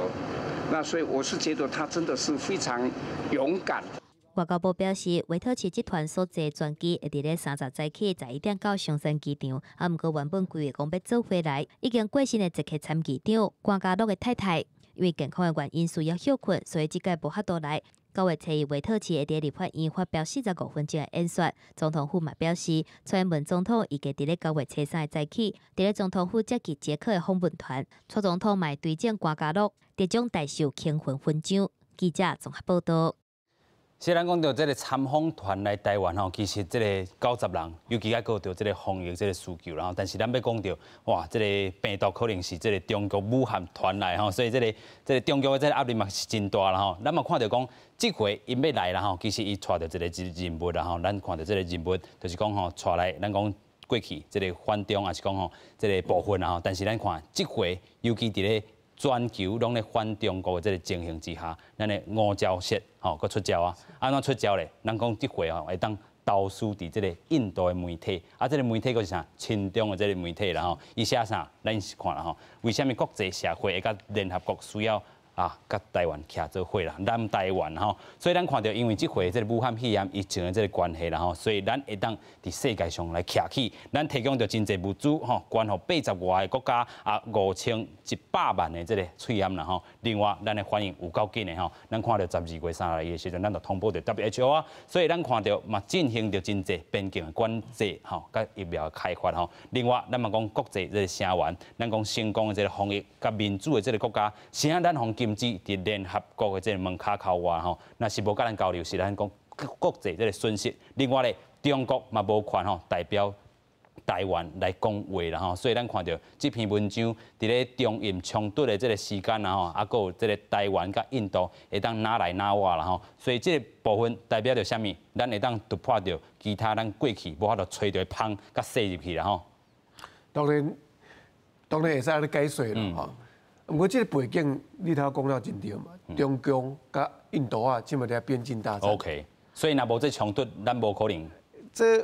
那所以我是覺得他真的是非常勇敢。外交部表示，維特奇這團所坐專機會佇咧30早起11點到松山機場，啊，毋過原本規劃講欲早回來，已經過身的捷克參議長關家樂的太太，因為健康的原因需要歇睏，所以這屆無法度來。9月初一，維特奇會佇立法院發表45分鐘的演說。總統府嘛表示，蔡英文總統預計佇咧9月初三的早起，佇咧總統府接見捷克的訪問團。蔡總統嘛會追贈關家樂特種大綬銓魂勳章。記者綜合報道。雖然講著這个參訪團來台灣吼，其實這个90人，尤其閣閣著這个防疫這个需求啦吼。但是咱欲講著，哇，這个病毒可能是這个中國武漢傳來吼，所以這个中國的這个壓力嘛是真大啦吼。咱嘛看著講，這回𪜶欲來啦吼，其實伊帶著一个任務啦吼。咱看著這个任務，就是講吼，帶來咱講過去這个反中，抑是講吼這个部分啦吼。但是咱看這回，尤其佇咧全球攏咧反中國的這个情形之下，咱的五招式吼，閣出招啊！按怎出招咧？咱講這回吼會當投輸佇這个印度的媒體，啊，這个媒體閣是啥？親中的這个媒體啦吼。伊寫啥？咱是看啦吼。為啥物國際社會會佮聯合國需要啊，佮台灣徛做伙啦？南台灣吼，所以咱看著，因為這回這个武漢肺炎疫情的這个關係啦吼，所以咱會當佇世界上來徛起，咱提供著真濟物資吼，捐予80外个國家啊，5100萬的這个喙罨啦吼。另外，咱的反應有夠緊的吼，咱看著12月30日的時陣，咱就通報著 WHO 啊，所以咱看著嘛進行著真濟邊境的管制吼，佮疫苗的開發吼。另外，咱嘛講國際這个聲援，咱講成功的這个防疫佮民主的這个國家，啥咱予禁止佇聯合國的這个門跤口外吼，若是無佮咱交流，是咱講國際這个損失。另外咧，中國嘛無權吼代表台灣來講話啦吼，所以咱看著這篇文章佇咧中印衝突的這个時間啦吼，啊，閣有這个台灣佮印度會當哪來哪往啦吼，所以這个部分代表著啥物？咱會當突破著其他咱過去無法度揣著的縫，佮塞入去啦吼。當然，當然會使按呢解說啦吼。毋過這个背景你頭講了真對嘛？中共佮印度啊，這馬佇邊境大戰。 OK，所以若無這衝突，咱無可能。這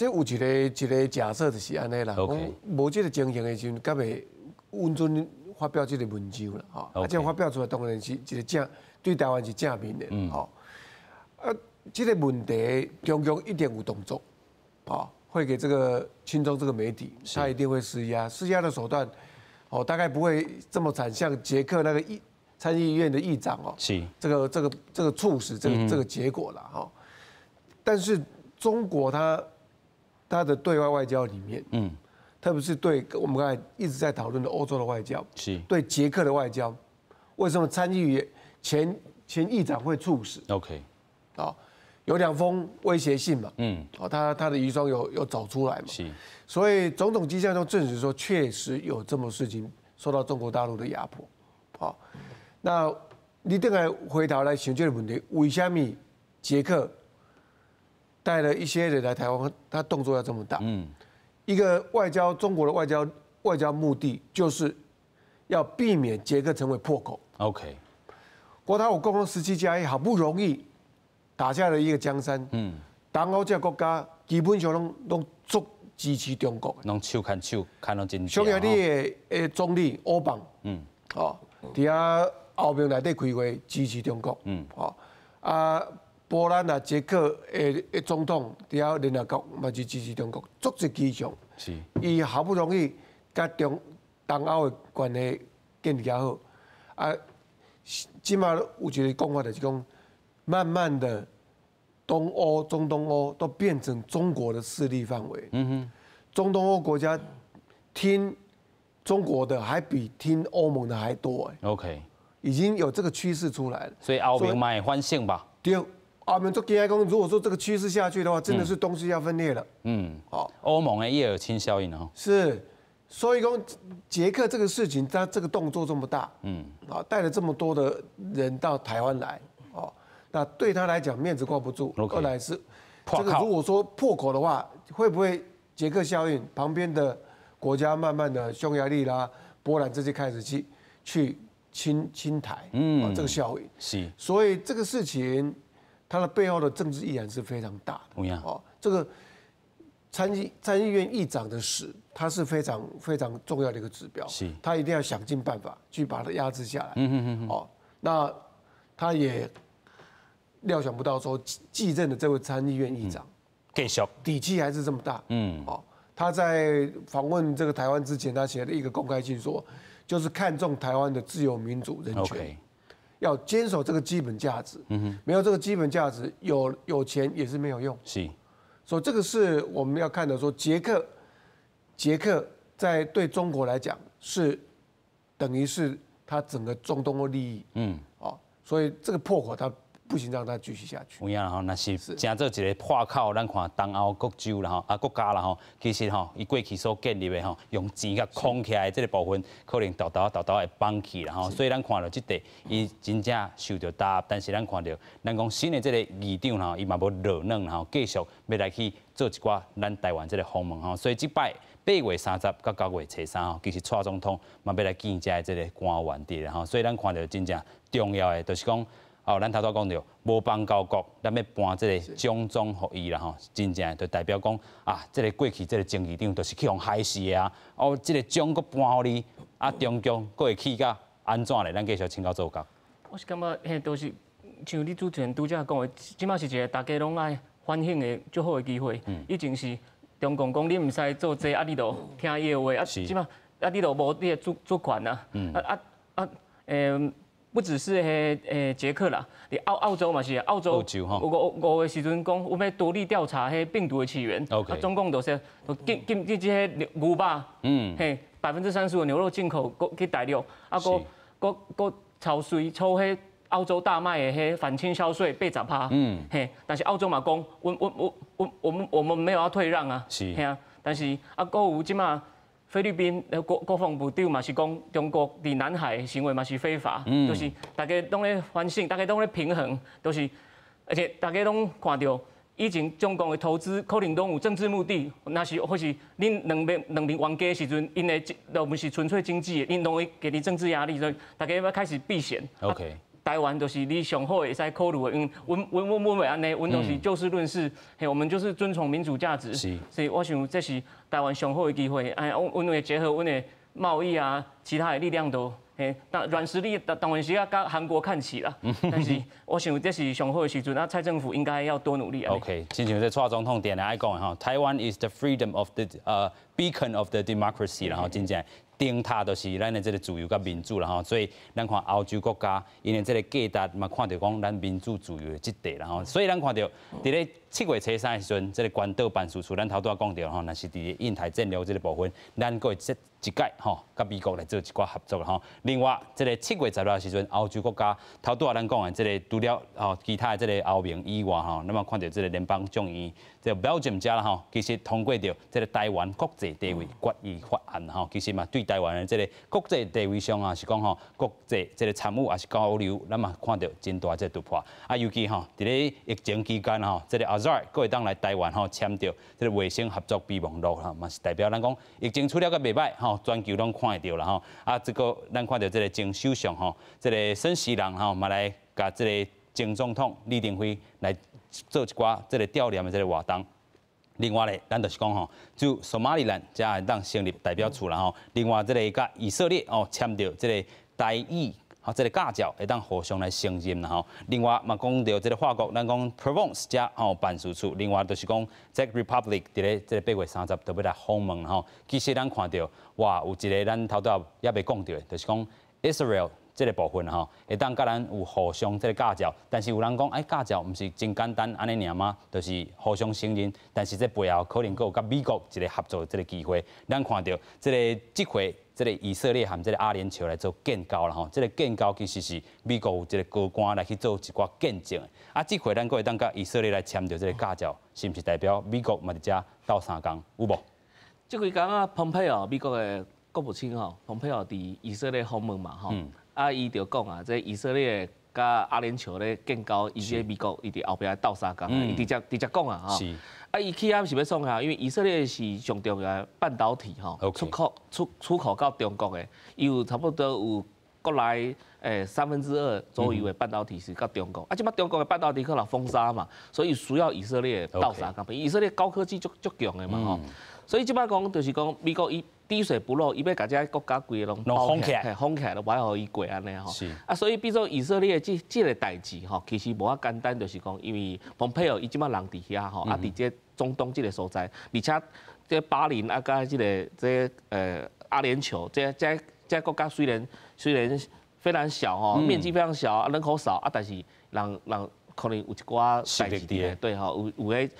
有一個假設就是按呢啦，講無這个情形的時陣，敢會允准發表這个文章啦？吼，啊，這發表出來當然是一個正對台灣是正面的，吼。啊，這个問題中共一定有動作，吼，會給這個親中這個媒體，他一定會施壓，施壓的手段，哦，大概不會這麼慘，像捷克那個參議院的議長哦，這個促使這個結果了哈。但是中國他的對外外交裡面，特別是對我們剛才一直在討論的歐洲的外交，對捷克的外交，為什麼參議院前議長會猝死啊，有兩封威脅信嘛，哦，他的遺孀有找出來嘛，所以種種跡象都證實說，確實有這麼事情受到中國大陸的壓迫，好，那你轉來回頭來想這個問題，為啥物捷克帶了一些人來台灣，他動作要這麼大？一個外交，中國的外交目的就是要避免捷克成為破口。 國他有講17+1，好不容易打下了一個江山。東歐這個國家基本上攏足支持中國。攏手牽手牽攏真。匈牙利的總理歐邦。哦，佇遐歐盟內底開會支持中國。哦，啊，波蘭啊，捷克的總統佇遐聯合國嘛是支持中國，足濟跡象。伊好不容易佮中東歐的關係建立較好，啊，這馬有一個講法就是講，慢慢的東歐、中東歐都變成中國的勢力範圍。中東歐國家聽中國的還比聽歐盟的還多哎。 已經有這個趨勢出來了。所以歐盟嘛會反省吧？對。歐盟足驚講，如果說這個趨勢下去的話，真的是東西要分裂了。好，歐盟的葉爾欽效應哦。是，所以講捷克這個事情，他這個動作這麼大，啊，帶了這麼多的人到台灣來，哦，那對他來講面子掛不住。二來是這個如果說破口的話，會不會捷克效應？旁邊的國家慢慢的匈牙利啦、波蘭這些開始去親台，這個效應。所以這個事情，它的背後的政治意涵是非常大的。哦，這個參議院議長的死，它是非常非常重要的一個指標。他一定要想盡辦法去把它壓制下來。哦，那他也料想不到說繼任的這位參議院議長，繼續底氣還是這麼大。哦，他在訪問這個台灣之前，他寫了一個公開信說，就是看重台灣的自由民主人權。要堅守這個基本價值，沒有這個基本價值，有錢也是沒有用。所以這個是我們要看的。說捷克在對中國來講是等於是他整個中東的利益。哦，所以這個破口他不行讓它繼續下去。有影吼，若是成做一个破口，咱看東歐國洲啦吼，啊國家啦吼，其實吼，伊過去所建立的吼，用錢共框起來的這个部分，可能沓沓沓沓會崩去啦吼。所以咱看著這塊，伊真正受著打壓，但是咱看著，咱講新的這个議長吼，伊嘛無落軟吼，繼續欲來去做一寡咱台灣這个訪問吼。所以這擺8月30佮9月初3吼，其實蔡總統嘛欲來見遮的這个官員佇咧吼。所以咱看著真正重要的，就是講。哦，咱頭拄講著，無邦交國，咱欲頒這个獎章予伊啦吼，真正就代表講啊，這个過去這个前議長就是去予害死的啊，哦，這个獎閣頒予你，啊，中共閣會氣甲按怎咧？咱繼續請教做工。我是感覺，彼都是像你主持人拄才講的，這馬是一个大家攏愛反省的足好的機會。以前是中共講你毋使做這，啊，你就聽伊的話，啊，這馬啊，你就無你的主權啊，啊啊啊，欸。不只是彼捷克啦，佇澳洲嘛是，澳洲5月時陣講，阮欲獨立調查彼病毒的起源，啊，中共就是禁這个牛肉，嘿，35%的牛肉進口去大陸，啊，閣閣閣抽稅抽彼澳洲大麥的彼反傾銷稅80%，嘿，但是澳洲嘛講，阮阮阮阮我們沒有要退讓啊，嘿啊，但是啊，閣有這馬。菲律賓國防部長嘛是講，中國佇南海行為嘛是非法，就是大家攏咧反省，大家攏咧平衡，就是而且大家攏看著以前中共的投資可能攏有政治目的，若是或是恁兩邊冤家的時陣，𪜶的都毋是純粹經濟的，𪜶攏會給你政治壓力，所以大家欲開始避嫌。 台灣就是你上好會使考慮的，因為阮阮阮阮袂按呢，阮都是就事論事，嘿，我們就是遵從民主價值，所以我想這是台灣上好的機會，哎，阮會結合阮的貿易啊，其他的力量都，嘿，但軟實力當然是要佮韓國看齊啦，但是我想這是上好的時陣，啊，蔡政府應該要多努力啊。 OK，親像這蔡總統定定愛講的吼，Taiwan is the freedom of the beacon of the democracy，然後真正。燈塔就是咱的這个自由佮民主啦吼，所以咱看歐洲國家，𪜶的這个價值嘛，看著講咱民主自由的這塊啦吼，所以咱看著佇咧7月初3的時陣，這个關島辦事處，咱頭拄仔講著吼，若是佇印太戰略這个部分，咱閣會這一屆吼，佮美國來做一寡合作吼。另外，這个7月16的時陣，歐洲國家頭拄仔咱講的這个除了吼其他的這个歐盟以外吼，咱嘛看著這个聯邦眾議院這個 Belgium 遮啦吼，其實通過著這个台灣國際地位決議法案吼，其實嘛對台灣的這个國際地位上啊，是講吼國際這个參與抑是交流，咱嘛看著真大這個突破。啊，尤其吼佇咧疫情期間吼，這个阿扎爾閣會當來台灣吼簽著這个衛生合作備忘錄吼，嘛是代表咱講疫情處理甲袂䆀吼，全球攏看會著啦吼。啊，這個咱看著這个前首相吼，這个森喜朗吼嘛來共這个前總統李登輝來做一寡這个悼念的這个活動。另外咧，咱就是講吼，就索馬里蘭才會當成立代表處啦吼。另外，這个佮以色列哦簽著這个台以吼這个駕照會當互相來承認啦吼。另外嘛講著這个法國，咱講 Provence 遮吼辦事處。另外就是講 Czech Republic 佇咧這个8月30就欲來訪問吼。其實咱看著哇，有一个咱頭拄仔猶未講著的，就是講 Israel。這个部分吼，會當佮咱有互相這个駕照，但是有人講，哎，駕照毋是真簡單按呢爾嗎？就是互相承認，但是這背後可能閣有佮美國一个合作這个機會。咱看著這个這回這个以色列和這个阿聯酋來做建交啦吼，這个建交其實是美國有一个高官來去做一寡見證的。啊，這回咱閣會當佮以色列來簽著這个駕照，是毋是代表美國嘛佇遮鬥相共？有無？這幾工啊，蓬佩奧美國的國務卿吼，蓬佩奧佇以色列訪問嘛吼。啊，伊就講啊，這以色列佮阿聯酋咧建交，伊這美國伊佇後壁鬥相共，伊直接直接講啊吼。啊，伊去遐是欲創啥？因為以色列是上重要的半導體吼，出口到中國的，伊有差不多有國內2/3左右的半導體是到中國。啊，這擺中國的半導體可能封殺嘛，所以需要以色列鬥相共。以色列高科技足足強的嘛吼，所以這擺講就是講美國伊滴水不漏，伊欲共這國家規个攏封起來，封起來，都無愛予伊過按呢吼。啊，所以變做以色列這个代誌吼，其實無遐簡單，就是講，因為蓬佩奧伊這擺人佇遐吼，啊，佇這中東這个所在，而且這巴林啊，佮這个這阿聯酋，這國家雖然非常小吼，面積非常小，啊，人口少啊，但是人可能有一寡代誌佇對吼，有有彼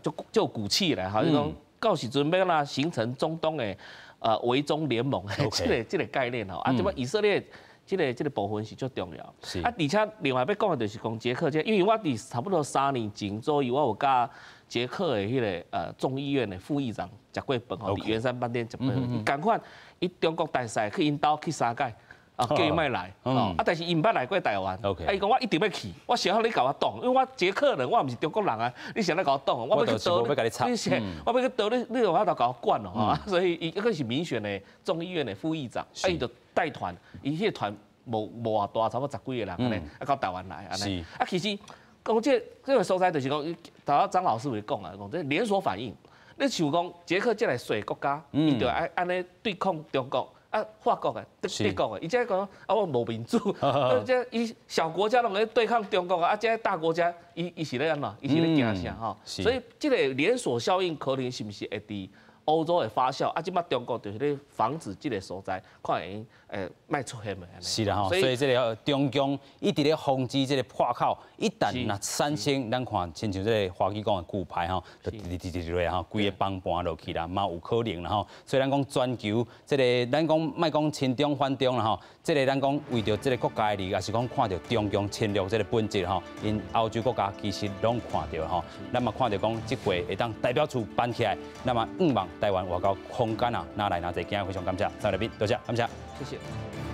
足有骨氣咧，吼，就講到時陣欲按怎形成中東的圍中聯盟，這个概念吼，啊，這擺以色列這個部分是足重要。啊，而且另外欲講的就是講捷克這，因為我佇差不多3年前左右，我有佮捷克的彼個眾議院的副議長食過飯吼，佇圓山飯店食過飯。仝款，伊中國大使去𪜶兜去三擺。啊，叫伊莫來，啊，但是伊毋捌來過台灣，啊，伊講我一定欲去，我想予你共我擋，因為我捷克人，我毋是中國人啊，你啥來共我擋？我欲去倒你，你我欲去倒你，你有法度共我管哦，所以伊閣是民選的眾議院的副議長，啊，伊就帶團，伊彼個團無偌大，差不多十幾個人按呢，啊，到台灣來按呢，啊，其實講這個所在就是講，頭仔張老師有講啊，講這連鎖反應，你像講捷克這个細國家，伊就愛按呢對抗中國。啊，法國的、德國的，伊這講啊，我無民主，這伊小國家攏咧對抗中國啊，啊，這大國家，伊是咧按怎？伊是咧驚啥吼？所以這個連鎖效應可能是毋是會佇歐洲會發酵？啊，這擺中國就是咧防止這個所在，看會用莫出現的。是啦吼，所以這個中共一直咧防止這個破口，一旦若產生，咱看親像這個華基講的骨牌吼，就直直直直落吼，規个崩盤落去啦，嘛有可能啦吼。所以咱講全球這個，咱講莫講親中反中啦吼，這個咱講為著這個國家的利益，抑是講看著中共侵略這個本質吼，𪜶歐洲國家其實攏看著吼。咱嘛看著講這回會當代表處辦起來，那麼向望台灣外交空間啊，哪來哪濟，今日非常感謝三位來賓，多謝，感謝。謝謝。